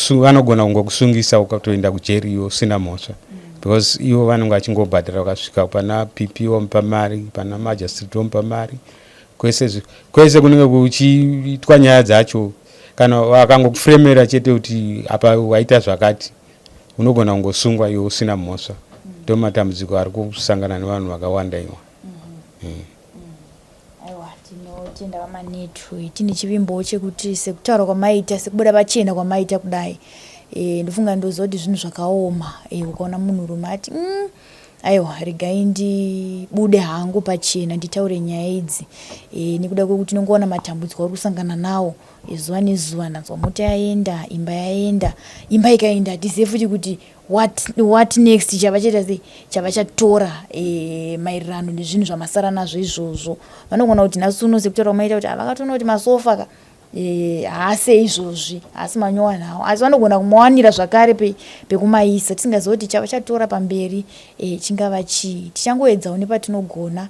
vanogona kungokusungisa, ukatoenda kujeri iwe usina mhosva, because ivo vanenge vachingobhadhara. Vakasvika pana PP vomupa mari, pana magistrate vomupa mari, kwese kwese kunenge kuchiitwa nyaya dzacho. Kana vakangokufuremera chete kuti apa waita zvakati, unogona kungosungwa iwe usina mhosva. Ndo matambudziko ari kusangana nevanhu vakawanda iwa. Aiwa, tinotenda VaManetu. Tine chivimbo chekuti sekutaura kwamaita, sekubuda pachena kwamaita kudai, ndofunga ndoziva kuti zvinhu zvakaoma. Ukaona munhurume ati, aiwa, regai ndibude hangu pachena nditaure nyaya idzi," nekuda kwekuti unongoona matambudziko auri kusangana nawo zuva nezuva. Ndanzwa mota yaenda, imba yaenda. Imba ikaenda, hatizive futi kuti what next, chava chaita sei, chava chatora maererano nezvinhu zvamasara nazvo izvozvo. Vanogona kuti nhasi uno, sekutaura kwamaita kuti havakatoona kuti masofa ka haasi izvozvi, haasi manyowani hawo, asi vanogona kumawanira zvakare pekumaisa. Tisingazivi kuti chava chatora pamberi chingava chii. Tichangoedzawo nepatinogona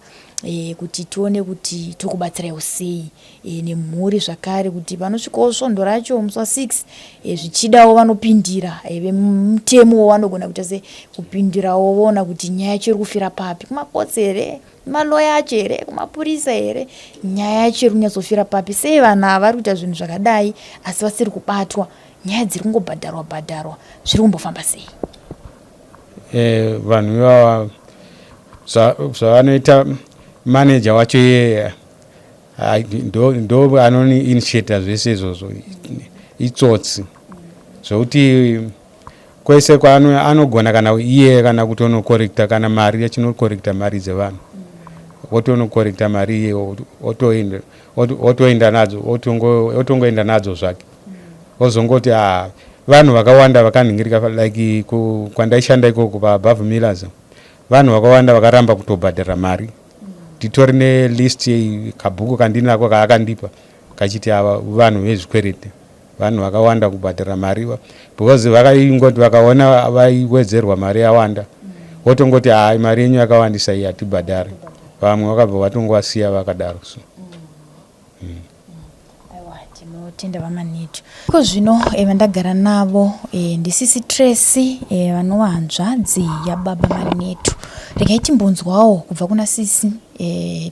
kuti tione kuti tokubatsiraiwo sei nemhuri zvakare, kuti panosvikawo svondo racho musi wa6, zvichidawo vanopindira vemutemo, vanogona kuita se kupindirawo, voona kuti nyaya yacho iri kufira papi, kumakotsi here, kumaloya acho here, kumapurisa here, nyaya yacho iri kunyatsofira papi. Sei vanhu ava vari kuita zvinhu zvakadai asi vasiri kubatwa? Nyaya dziri kungobhadharwa bhadharwa, zviri kumbofamba sei? Vanhu ivava, zvavanoita, maneja wacho iyeye ndo anoniinitiata zvese izvozvo. Itsotsi zvokuti kwese kwaanogona, kana iye kana kutonokorekta kana mari, achinokorekta mari dzevanhu, otonokorekta mari iye, otoenda nadzo, otongoenda nadzo zvake. Ozongoti a, vanhu vakawanda vakanhingirika, like kwandaishanda ikoko paAbove Millers, vanhu vakawanda vakaramba kutobhadhara mari. Titori nelist, kabhuku kandinako kaakandipa. Kachiti ava vanhu vezvikwereti, vanhu vakawanda kubhadhara mari, because vakaingoti vakaona vaiwedzerwa mari yawanda, wotongoti, "Hai, mari yenyu yakawandisa iyi, hatibhadhari." Vamwe vakabva vatongovasiya vakadaro, so. Aiwa, tinotenda VaManetu. Iko zvino vandagara navo ndisisi Tracy, vanova hanzvadzi yababa Manetu. Regai timbonzwawo kubva kuna sisi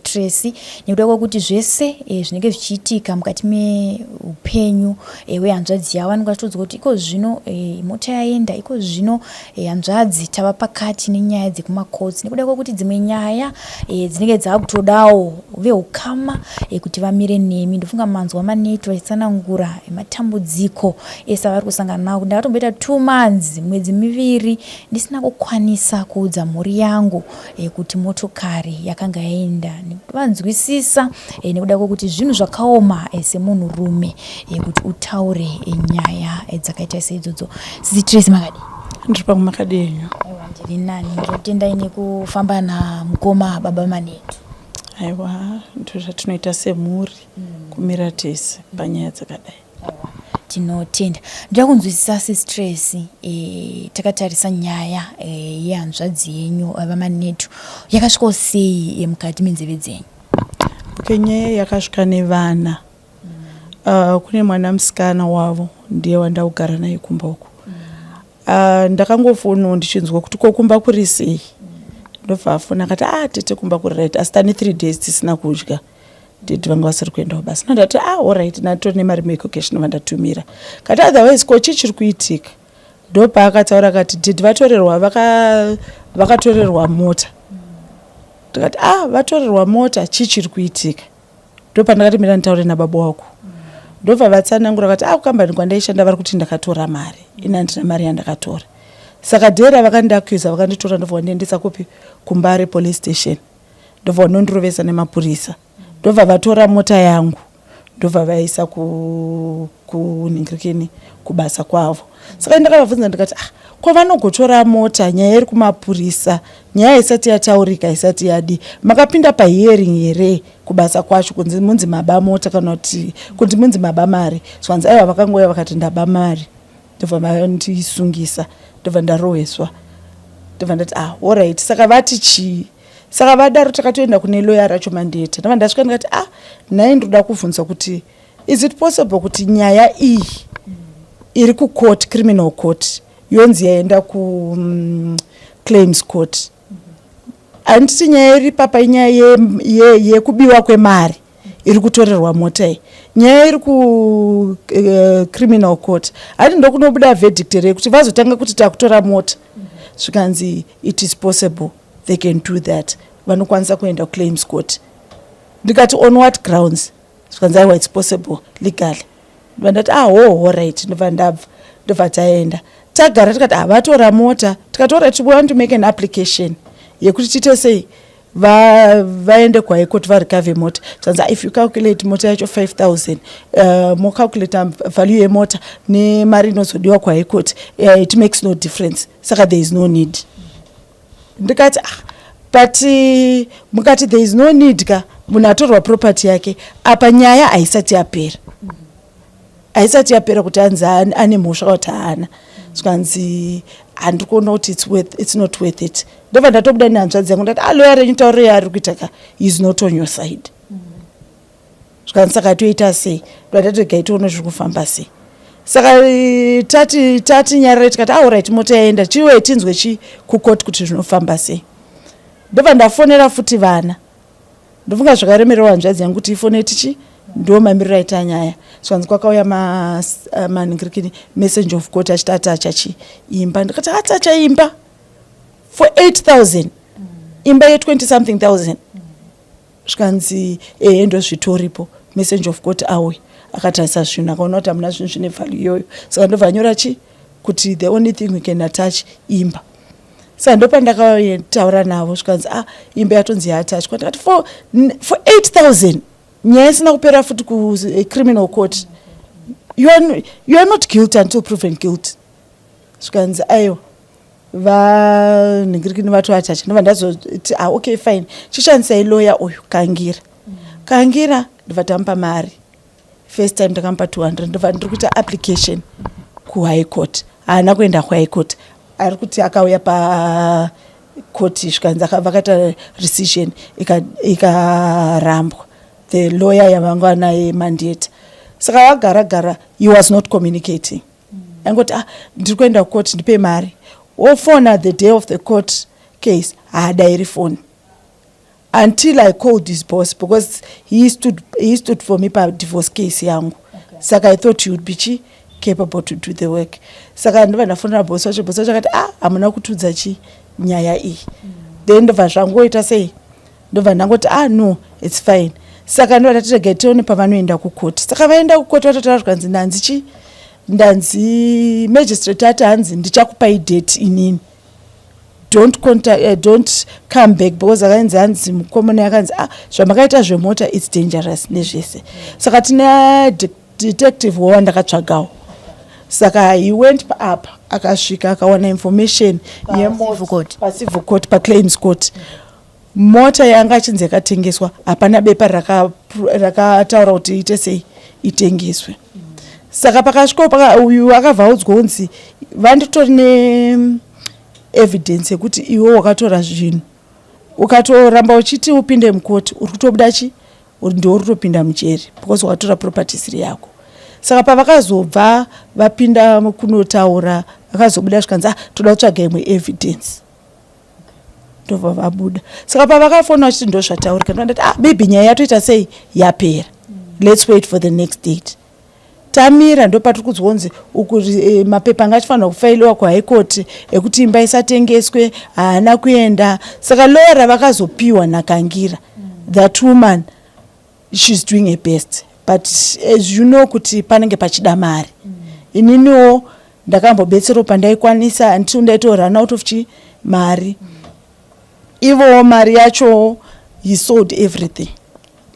Tracy, nekuda kwekuti zvese zvinenge zvichiitika mukati meupenyu hwehanzvadzi yavo vanenge vachitodzwa kuti iko zvino mota yaenda, iko zvino hanzvadzi tava pakati nenyaya dzekumakotsi, nekuda kwekuti dzimwe nyaya dzinenge dzakutodawo veukama kuti vamire nemi. Ndofunga manzwa Manetu vachitsanangura matambudziko ese avari kusangana nawo. Ndakatomboita 2 months, mwedzi 2, ndisina kukwanisa kuudza mhuri yangu kuti motokari yakanga yaenda, nekuti vanzwisisa, nekuda kwekuti zvinhu zvakaoma semunhurume kuti utaure nyaya dzakaita seidzodzo. Sisi Tracy, makadii? Ndiri pamwe, makadii henyu? Aiwa, ndiri nani. Ndinotendai nekufamba namukoma baba Manetu. Aiwa, ndo zvatinoita semhuri, kumira tese panyaya dzakadai. Aiwa, tinotenda. Ndoda kunzwisisa, Sisi Tracy, takatarisa nyaya yehanzvadzi yenyu VaManetu, yakasvikawo sei mukati menzeve dzenyu? Okay, nyaya yakasvika nevana. Kune mwana musikana wavo, ndiye wandakugara naye kumba uku. Ndakangofonawo ndichinzwa kuti ko kumba kuri sei. Ndobva afona akati, "A ah, tete, kumba kuri right, asi tane 3 days tisina kudya, daddy vanga vasiri kuenda kubasa." Ndati, "Ah, alright." Ndatori nemari muEcoCash, ndobva ndatumira. Kati, "Otherwise ko chii chiri kuitika?" Ndopaakataura akati, "Daddy vatorerwa, vakatorerwa mota." Ndikati, "Ah, vatorerwa mota, chii chiri kuitika?" Ndopandakati, "Mira nditaure nababa wako." Ndobva vatsanangura vakati, "A ah, kukambani kwandaishanda vari kuti ndakatora mari, ini handina mari yandakatora." Saka dhera vakandiaccusa, vakanditora, ndobva vandiendesa kupi? KuMbare police station. Ndobva vanondirovesa nemapurisa, ndobva vatora mota yangu, ndobva vaisa kunhingirikini, kubasa kwavo. Saka ndakavabvunza ndikati, "Ah, ko vanogotora mota, nyaya iri kumapurisa, nyaya isati yataurika, isati yadi, makapinda pahearing here kubasa kwacho kunzi munzi maba mota kana kuti kunzi munzi maba mari?" Zvanzi, "Aiwa, vakangouya vakati ndaba mari, ndobva vandisungisa, ndobva ndaroheswa." Ndobva ndati, "Ah, alright, saka vati chii?" Saka vadaro takatoenda kune loya racho Mandeta. Ndobva ndasvika ndikati, "Ah, nhai, ndoda kubvunza kuti is it possible kuti nyaya iyi iri kucourt, criminal court, yonzi yaenda kuclaims court? Handiti nyaya iri papa inyaya yekubiwa kwemari, iri kutorerwa mota iyi, nyaya iri kucriminal court, handi ndokunobuda verdict here kuti vazotanga kuti takutora mota?" Zvikanzi, "It is possible, they can do that, vanokwanisa kuenda kuclaims court." Ndikati, "On what grounds?" Zvikanzi, "Aiwa, it's possible legally." Ndobva ndati, "Ah, ho, alright." Ndobva ndabva, ndobva taenda, tagara, tikati, "Ah, vatora mota." Tikati, "Alright, we want to make an application yekuti tiite sei, vaende kuHigh Court varecover mota." Zvanzi, "If you calculate mota yacho 5000, mocalculata value yemota nemari inozodiwa kuHigh Court, it makes no difference, saka there is no need." Ndikati, "Ah, but mukati there is no need ka, munhu atorwa property yake, apa nyaya haisati yapera, haisati yapera kuti anzi ane mhosva kuti haana." Zvikanzi, "Handiri kuona kuti it's not worth it." Ndobva ndatobuda nehanzvadzi yangu, ndati, "Aloya renyu tauro yaari kuita ka is not on your side." Zvikanzi, "Saka toita sei?" Ndobva ndati, "Regai tione zviri kufamba sei." Saka tati nyarare, tikati, "Alright, mota yaenda, chiwe tinzwe chi kukoti kuti zvinofamba sei." Ndobva ndafonera futi vana. Ndofunga zvakaremererwa hanzvadzi yangu kuti ifone tichi ndo mamiriro aita nyaya. Zvanzi kwakauya manhingirikini, messenger of court, achiti atacha chi imba. Ndikati, "Atacha imba for 8000, imba ye20 something thousand?" Zvikanzi, "Ehe, ndozvitoripo." Messenger of court auya, akatarisa zvinhu, akaona kuti hamuna zvinhu zvine value iyoyo. Saka ndobva anyora chi kuti the only thing we can attach imba. Saka ndopandakataura navo, zvikanzi, "Ah, imba yatonzi yaattachwa." Ndikati, For 8000, nyaya isina kupera futi kucriminal court, you are not guilty until proven guilt." Zvikanzi, "Aiwa, vanhingirikini vatoattacha." Ndobva ndazoti, "Ah, okay, fine, chishandisai lawyer uyu Kangira." Kangira ndobva tamupa mari. First time ndakamupa 200, ndobva ndiri kuita application kuHigh Court. Haana kuenda kuHigh Court. Ari kuti akauya pakoti, zvikanzi vakaita rescission, ikarambwa. The lawyer yavanga naye Mandieta. Saka vagara gara, he was not communicating. Angoti, "Ah, ndiri kuenda kukoti, ndipe mari." Wofona the day of the court case, haadairi foni until I called his boss, because he stood for me padivorce case yangu. Saka I thought he would be chi capable to do the work. Saka ndobva ndafonera boss wacho. Boss wacho akati, "Ah, hamuna kutudza chi nyaya iyi." Then ndobva zvangoita sei, ndobva ndangoti, "Ah, no, it's fine." Saka ndobva ndati, "Regai tione pavanoenda kukoti." Saka vaenda kukoti, vatotaura, zvikanzi, "Ndanzi chi ndanzi magistrate ati hanzi ndichakupai date inini. Don't contact, don't come back," because akanzi hanzi mukomana akanzi, "Ah, zvamakaita zvemota, it's dangerous," nezvese. Saka tine detective wowandakatsvagawo. Saka he went up, akasvika, akawana information. Pa-civil court. Pacivil court, paclaims court. Mota yanga achinzi yakatengeswa, hapana bepa rakataura kuti ite sei, itengeswe. Saka pakasvikawo uyu akabva audzwa kunzi vanditori neevidence yekuti iwe wakatora zvinhu. Ukatoramba uchiti upinde mukoti, uri kutobuda chi ndiwe uri kutopinda mujeri because wakatora property isiri yako. Saka pavakazobva vapinda kunotaura, vakazobuda, zvikanzi, "Ah, toda kutsvaga imwe evidence." Ndobva vabuda. Saka pavakafona vachiti ndo zvataurika, ndandati, "Ah, maybe nyaya yatoita sei, yapera. Let's wait for the next date." Tamira, ndo patiri kunzwa uku mapepa anga achifanira kufailiwa kuHigh Court ekuti imba isatengeswe, haana kuenda. Saka lawyer ravakazopiwa naKangira, that woman, she's doing her best, but as you know kuti panenge pachida mari. Ininiwo ndakambobetserawo pandaikwanisa until ndaito run out of chi mari. Ivowo mari yacho, he sold everything.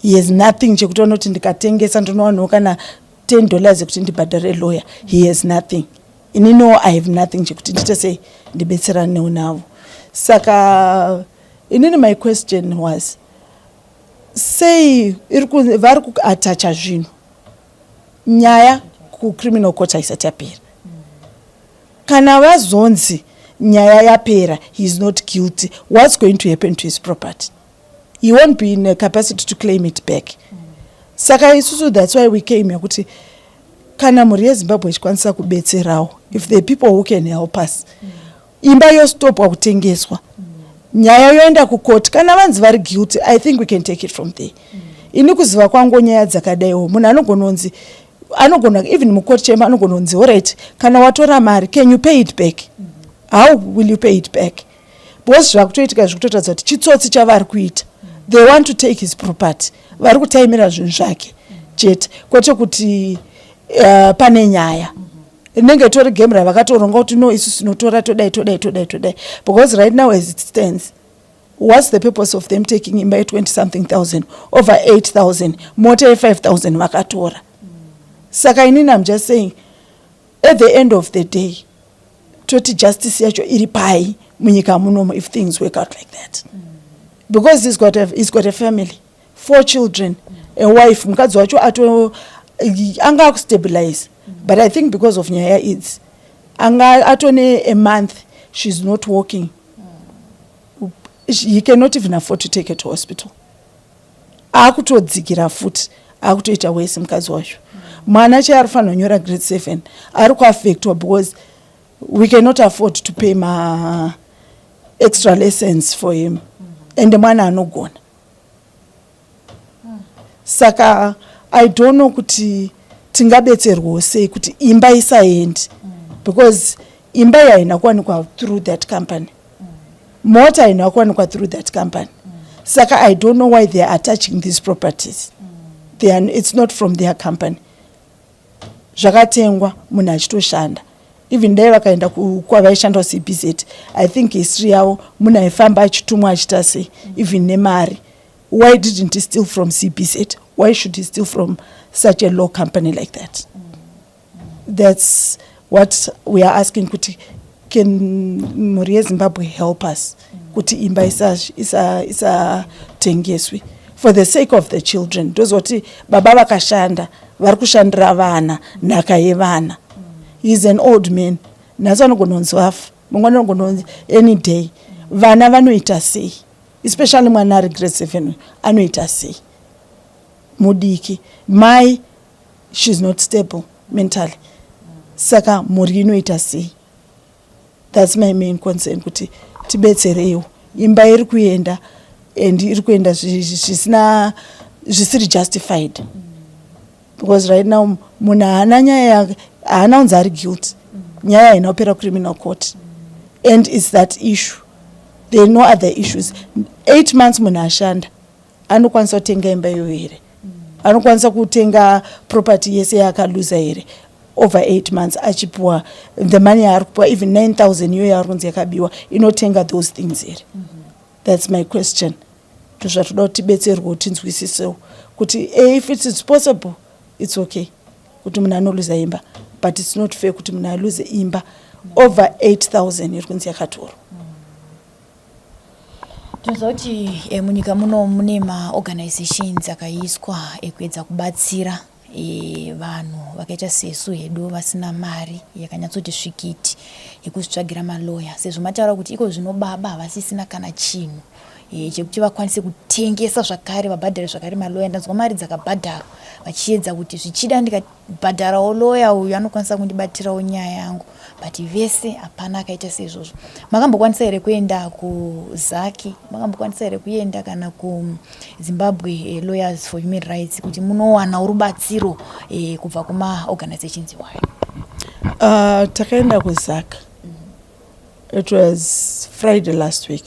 He has nothing chekutoona kuti ndikatengesa ndinowanawo kana $10 yekuti ndibhadhare lawyer. He has nothing. Ininiwo I have nothing chekuti ndiite sei, ndibetseranewo navo. Saka inini my question was, sei vari kuatacha zvinhu, nyaya kucriminal court haisati yapera? Kana vazonzi nyaya yapera, he is not guilty, what's going to happen to his property? He won't be in a capacity to claim it back. Saka isusu, that's why we came, yekuti kana mhuri yeZimbabwe ichikwanisa kubetserawo, if the people who can help us, imba yostopwa kutengeswa, nyaya yoenda kukoti. Kana vanzi vari guilty, I think we can take it from there. Ini kuziva kwangu, nyaya dzakadaiwo, munhu anogona kunzi, anogona even mukoti chema, anogona kunzi, "Alright, kana watora mari, can you pay it back? How will you pay it back?" Because zvakutoitika zvikutotaridza kuti chitsotsi chavari kuita. They want to take his property. Vari kutaimira zvinhu zvake chete, kwete kuti pane nyaya. Rinenge tori game ravakatoronga kuti, "No, isusu tinotora, todai, todai, todai, todai." Because right now, as it stands, what's the purpose of them taking imba ye20 something thousand, over 8000, mota ye5000 vakatora? Saka inini am just saying, at the end of the day, toti justice yacho iri pai munyika munomo if things work out like that? Because he's got a family, four children, a wife. Mukadzi wacho ato anga akustabilize, but I think because of nyaya idzi, anga atone a month she's not working. He cannot even afford to take her to hospital. Akutodzikira futi, akutoita wese mukadzi wacho. Mwana chai ari kufanira kunyora grade 7 ari kuaffectwa because we cannot afford to pay ma extra lessons for him, ende mwana anogona. Saka I don't know kuti tingabetserwawo sei kuti imba isaendi, because imba iyi haina kuwanikwa through that company, mota haina kuwanikwa through that company. Saka I don't know why they are attaching these properties. It's not from their company. Zvakatengwa munhu achitoshanda. Even dai vakaenda kwavaishanda kuCBZ, I think history yavo, munhu aifamba achitumwa, achiita sei, even nemari. Why didn't he steal from CBZ? Why should he steal from such a law company like that? That's what we are asking, kuti can mhuri yeZimbabwe help us kuti imba isatengeswi for the sake of the children? Ndozoti baba vakashanda. Vari kushandira vana, nhaka yevana. He is an old man. Nhasi anogona kunzi vafa, mangwana anogona kunzi any day. Vana vanoita sei? Especially mwana ari grade 7 anoita sei? Mudiki. Mai, she's not stable mentally, saka mhuri inoita sei? That's my main concern, kuti tibetsereiwo. Imba iri kuenda and iri kuenda zvisina, zvisiri justified, because right now munhu haana nyaya, haana kunzi ari guilty. Nyaya haina kupera criminal court and it's that issue. There are no other issues. 8 months munhu ashanda, anokwanisa kutenga imba iyoyo here? Anokwanisa kutenga property yese yaakaluza here over 8 months, achipiwa the money yaari kupiwa? Even 9000 iyoyo yaari kunzi yakabiwa inotenga those things here? That's my question. Ndozvatoda kuti tibetserwewo, tinzwisisewo kuti if it is possible, it's okay kuti munhu anoluza imba, but it's not fair kuti munhu aluze imba over 8000 iri kunzi yakatorwa. Tinoziva kuti munyika muno mune maorganizations akaiswa ekuedza kubatsira vanhu vakaita sesu hedu vasina mari yakanyatsoti svikiti yekuzvitsvagira maloya, sezvo mataura kuti iko zvino baba havasisina kana chinhu chekuti vakwanise kutengesa zvakare, vabhadhare zvakare maloya. Ndanzwa mari dzakabhadharwa vachiedza kuti zvichida ndikabhadharawo loya uyu anokwanisa kundibatirawo nyaya yangu, but vese hapana akaita seizvozvo. Makambokwanisa here kuenda kuZACC? Makambokwanisa here kuenda kana kuZimbabwe Lawyers for Human Rights kuti munowanawo rubatsiro kubva kumaorganizations iwayo? Takaenda kuZACC. It was Friday last week.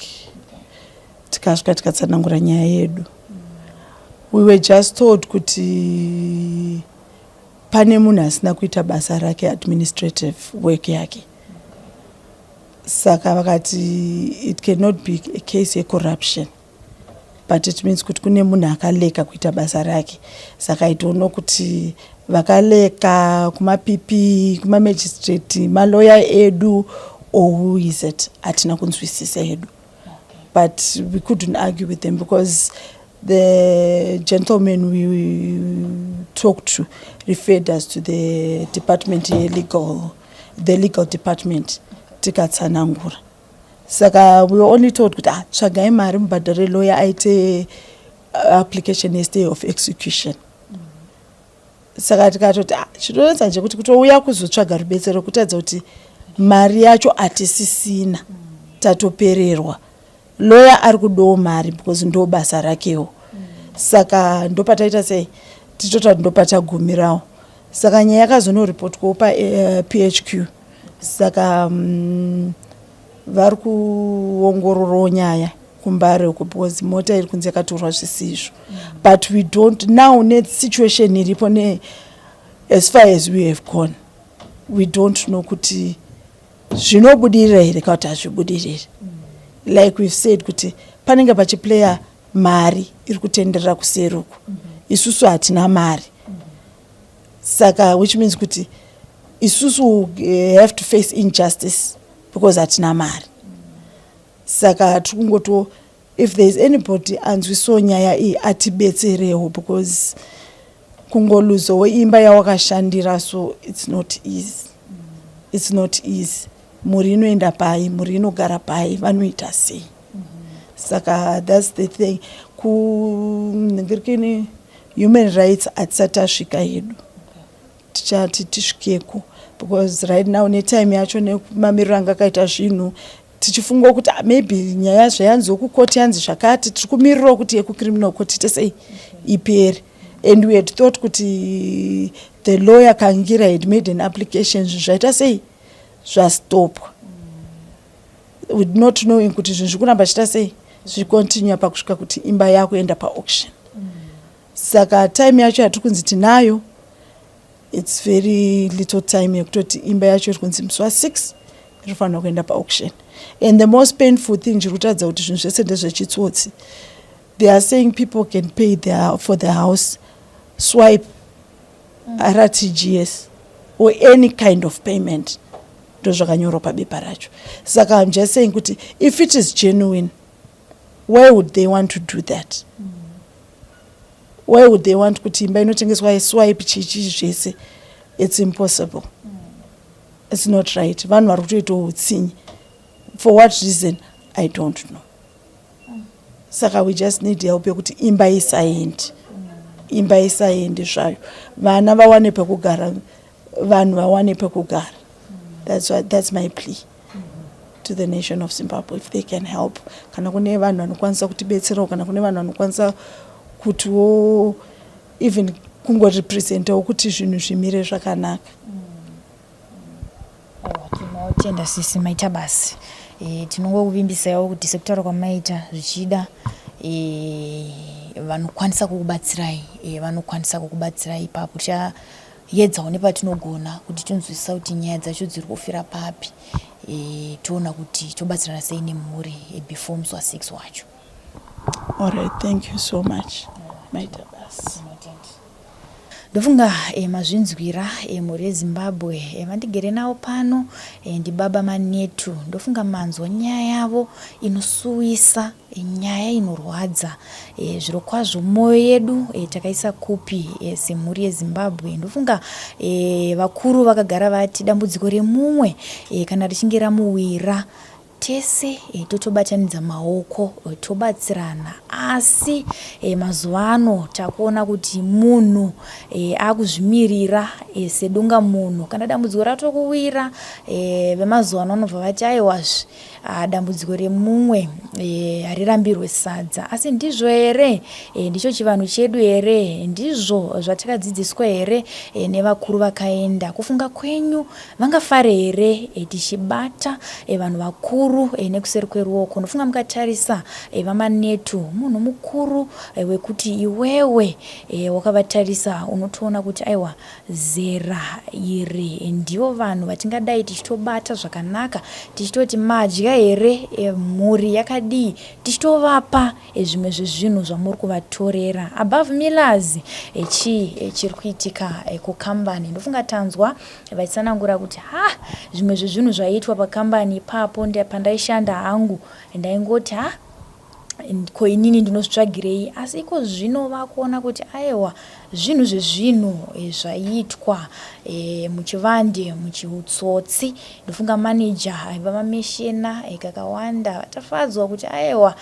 Tikasvika, tikatsanangura nyaya yedu. We were just told kuti pane munhu asina kuita basa rake, administrative work yake. Saka vakati it cannot be a case yecorruption, but it means kuti kune munhu akaleka kuita basa rake. Saka I don't know kuti vakaleka kumaPP, kumamagistrate, maloya edu, or who is it. Hatina kunzwisisa hedu, but we couldn't argue with them because the gentleman we talked to referred us to the department legal, the legal department. Tikatsanangura. Saka we were only told kuti, ah, tsvagai mari mubhadhare lawyer aite application yestay of execution. Saka tikatoti, ah, chinonetsa ndechekuti kutouya kuzotsvaga rubetsero kutaridza kuti mari yacho hatisisina, tatopererwa. Lawyer ari kudawo mari because ndo basa rakewo. Saka ndopataita sei, tichitota kuti ndopatagumirawo. Saka nyaya yakazonoripotwawo paPHQ. Saka vari kuongororawo nyaya kuMbare uko, because mota iri kunzi yakatorwa zvisizvo. But we don't now, nesituation iripo, ne as far as we have gone, we don't know kuti zvinobudirira here kana kuti hazvibudiriri. Like we've said kuti panenge pachiplaya mari iri kutenderera kuseri uku. Isusu hatina mari, saka which means kuti isusu have to face injustice because hatina mari. Saka tiri kungoto, if there is anybody anzwisawo nyaya iyi, atibetserewo, because kungoluzawo imba yawakashandira, so it's not easy, it's not easy. Mhuri inoenda pai? Mhuri inogara pai? Vanoita sei? Saka that's the thing. Kunhingirikini human rights hatisati tasvika hedu. Tichati tisvikeko because right now, netime yacho, nemamiriro anga akaita zvinhu, tichifunga kuti, ah, maybe nyaya zvayanzi yekukoti yanzi zvakati, tiri kumirirawo kuti yekucriminal court ite sei, ipere. And we had thought kuti the lawyer Kangira had made an application, zvinhu zvaita sei, zvastopwa, with not knowing kuti zvinhu zviri kuramba chiita sei, zvicontinue pakusvika kuti imba yakuenda paauction. Saka time yacho yatiri kunzi tinayo, it's very little time yekutoti imba yacho iri kunzi musi wa6 inofanira kuenda paauction. And the most painful thing, chiri kutaridza kuti zvinhu zvese ndezvechitsotsi, they are saying people can pay for the house, swipe, RTGS or any kind of payment. Ndo zvakanyorwa pabepa racho. Saka I'm just saying kuti if it is genuine, why would they want to do that? Why would they want kuti imba inotengeswa swipe chichi zvese? It's impossible. It's not right. Vanhu vari kutoitawo utsinye. For what reason, I don't know. Saka we just need help yekuti imba isaendi, imba isaendi zvayo, vana vawane pekugara, vanhu vawane pekugara. That's my plea to the nation of Zimbabwe, if they can help. Kana kune vanhu vanokwanisa kutibetserawo, kana kune vanhu vanokwanisa kutiwo even kungorepresentawo kuti zvinhu zvimire zvakanaka. Aiwa, tinotenda sisi, maita basi. Tinongokuvimbisaiwo kuti sekutaura kwamaita, zvichida vanokwanisa kukubatsirai, vanokwanisa kukubatsirai ipapo. Tichaedzawo nepatinogona kuti tinzwisisa kuti nyaya dzacho dziri kufira papi, toona kuti tobatsirana sei nemhuri before musi wa6 wacho. All right, thank you so much, maita basi. Ndofunga mazvinzwira, mhuri yeZimbabwe. Vandigere navo pano ndibaba Manetu. Ndofunga manzwa nyaya yavo inosuwisa, nyaya inorwadza. Zviro kwazvo mwoyo yedu takaisa kupi semhuri yeZimbabwe? Ndofunga vakuru vakagara vati dambudziko remumwe kana richinge ramuwira, tese totobatanidza maoko, tobatsirana. Asi mazuva ano takuona kuti munhu akuzvimirira sedunga munhu. Kana dambudziko ratokuwira, vemazuva ano vanobva vati aiwazve, dambudziko remumwe harirambirwe sadza. Asi ndizvo here? Ndicho chivanhu chedu here? Ndizvo zvatakadzidziswa here nevakuru vakaenda? Kufunga kwenyu, vangafare here tichibata vanhu vakuru nekuseri kweruoko? Ndofunga mukatarisa vaManetu, munhu mukuru wekuti iwewe wakavatarisa unotoona kuti aiwa, zera iri ndivo vanhu vatingadai tichitobata zvakanaka, tichitoti madya here, mhuri yakadii, tichitovapa zvimwe zvezvinhu zvamuri kuvatorera. Above Millers, chii chiri kuitika kukambani? Ndofunga tanzwa vachitsanangura kuti ha, zvimwe zvezvinhu zvaiitwa pakambani ipapo, pandaishanda hangu ndaingoti ha, ko inini ndinozvitsvagirei? Asi iko zvino vakuona kuti aiwa, zvinhu zvezvinhu zvaiitwa muchivande, muchiutsotsi. Ndofunga maneja aiva vameshena kakawanda, vatafadzwa kuti aiwa,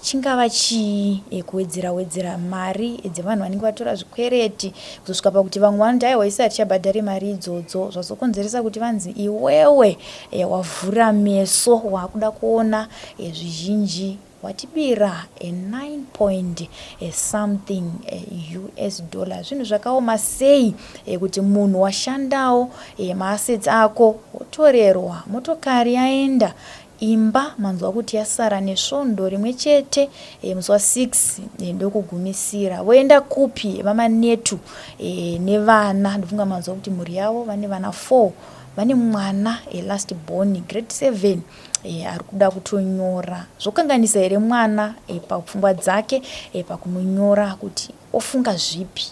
chingava chii kuwedzera wedzera mari dzevanhu vanenge vatora zvikwereti, kuzosvika pakuti vamwe vanoti aiwa, isi hatichabhadhari mari idzodzo. Zvazokonzeresa kuti vanzi iwewe wavhura meso, waakuda kuona zvizhinji, watibira 9 point something US dollar. Zvinhu zvakaoma sei kuti munhu washandawo maassets ako wotorerwa? Motokari yaenda, imba manzwa kuti yasara nesvondo rimwe chete, musi wa6 ndokugumisira. Voenda kupi vaManetu nevana? Ndofunga manzwa kuti mhuri yavo vane vana 4, vane mwana last born grade 7 ari kuda kutonyora. Zvokanganisa here mwana papfungwa dzake pakunonyora, kuti ofunga zvipi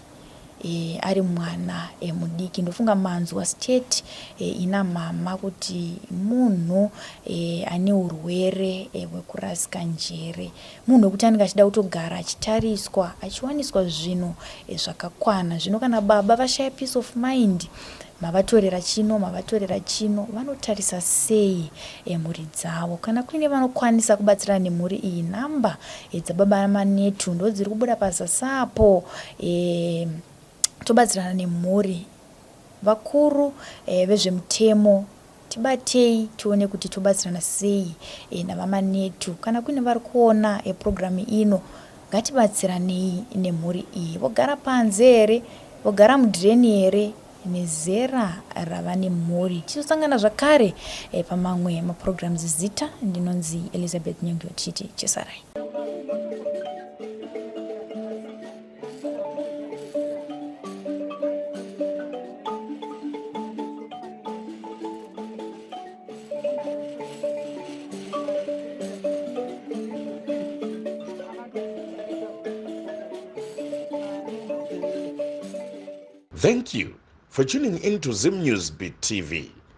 ari mwana mudiki? Ndofunga manzwa state ina mama kuti munhu ane urwere hwekurasika njere, munhu wekuti anenge achida kutogara achitariswa, achiwaniswa zvinhu zvakakwana. Zvino kana baba vashaya peace of mind, mavatorera chino, mavatorera chino, vanotarisa sei mhuri dzavo? Kana kuine vanokwanisa kubatsirana nemhuri iyi, nhamba dzababa Manetu ndo dziri kubuda pazasi apo. Tobatsirana nemhuri. Vakuru vezvemutemo, tibatei tione kuti tobatsirana sei navaManetu. Kana kuine vari kuona purogiramu ino, ngatibatsiranei nemhuri iyi. Vogara panze here? Vogara mudhireni here nezera rava nemhuri? Tichizosangana zvakare pamamwe maprograms. Zita ndinonzi Elizabeth Nyongyo, tichiti chesarai. Thank you for tuning in to Zim News Beat TV.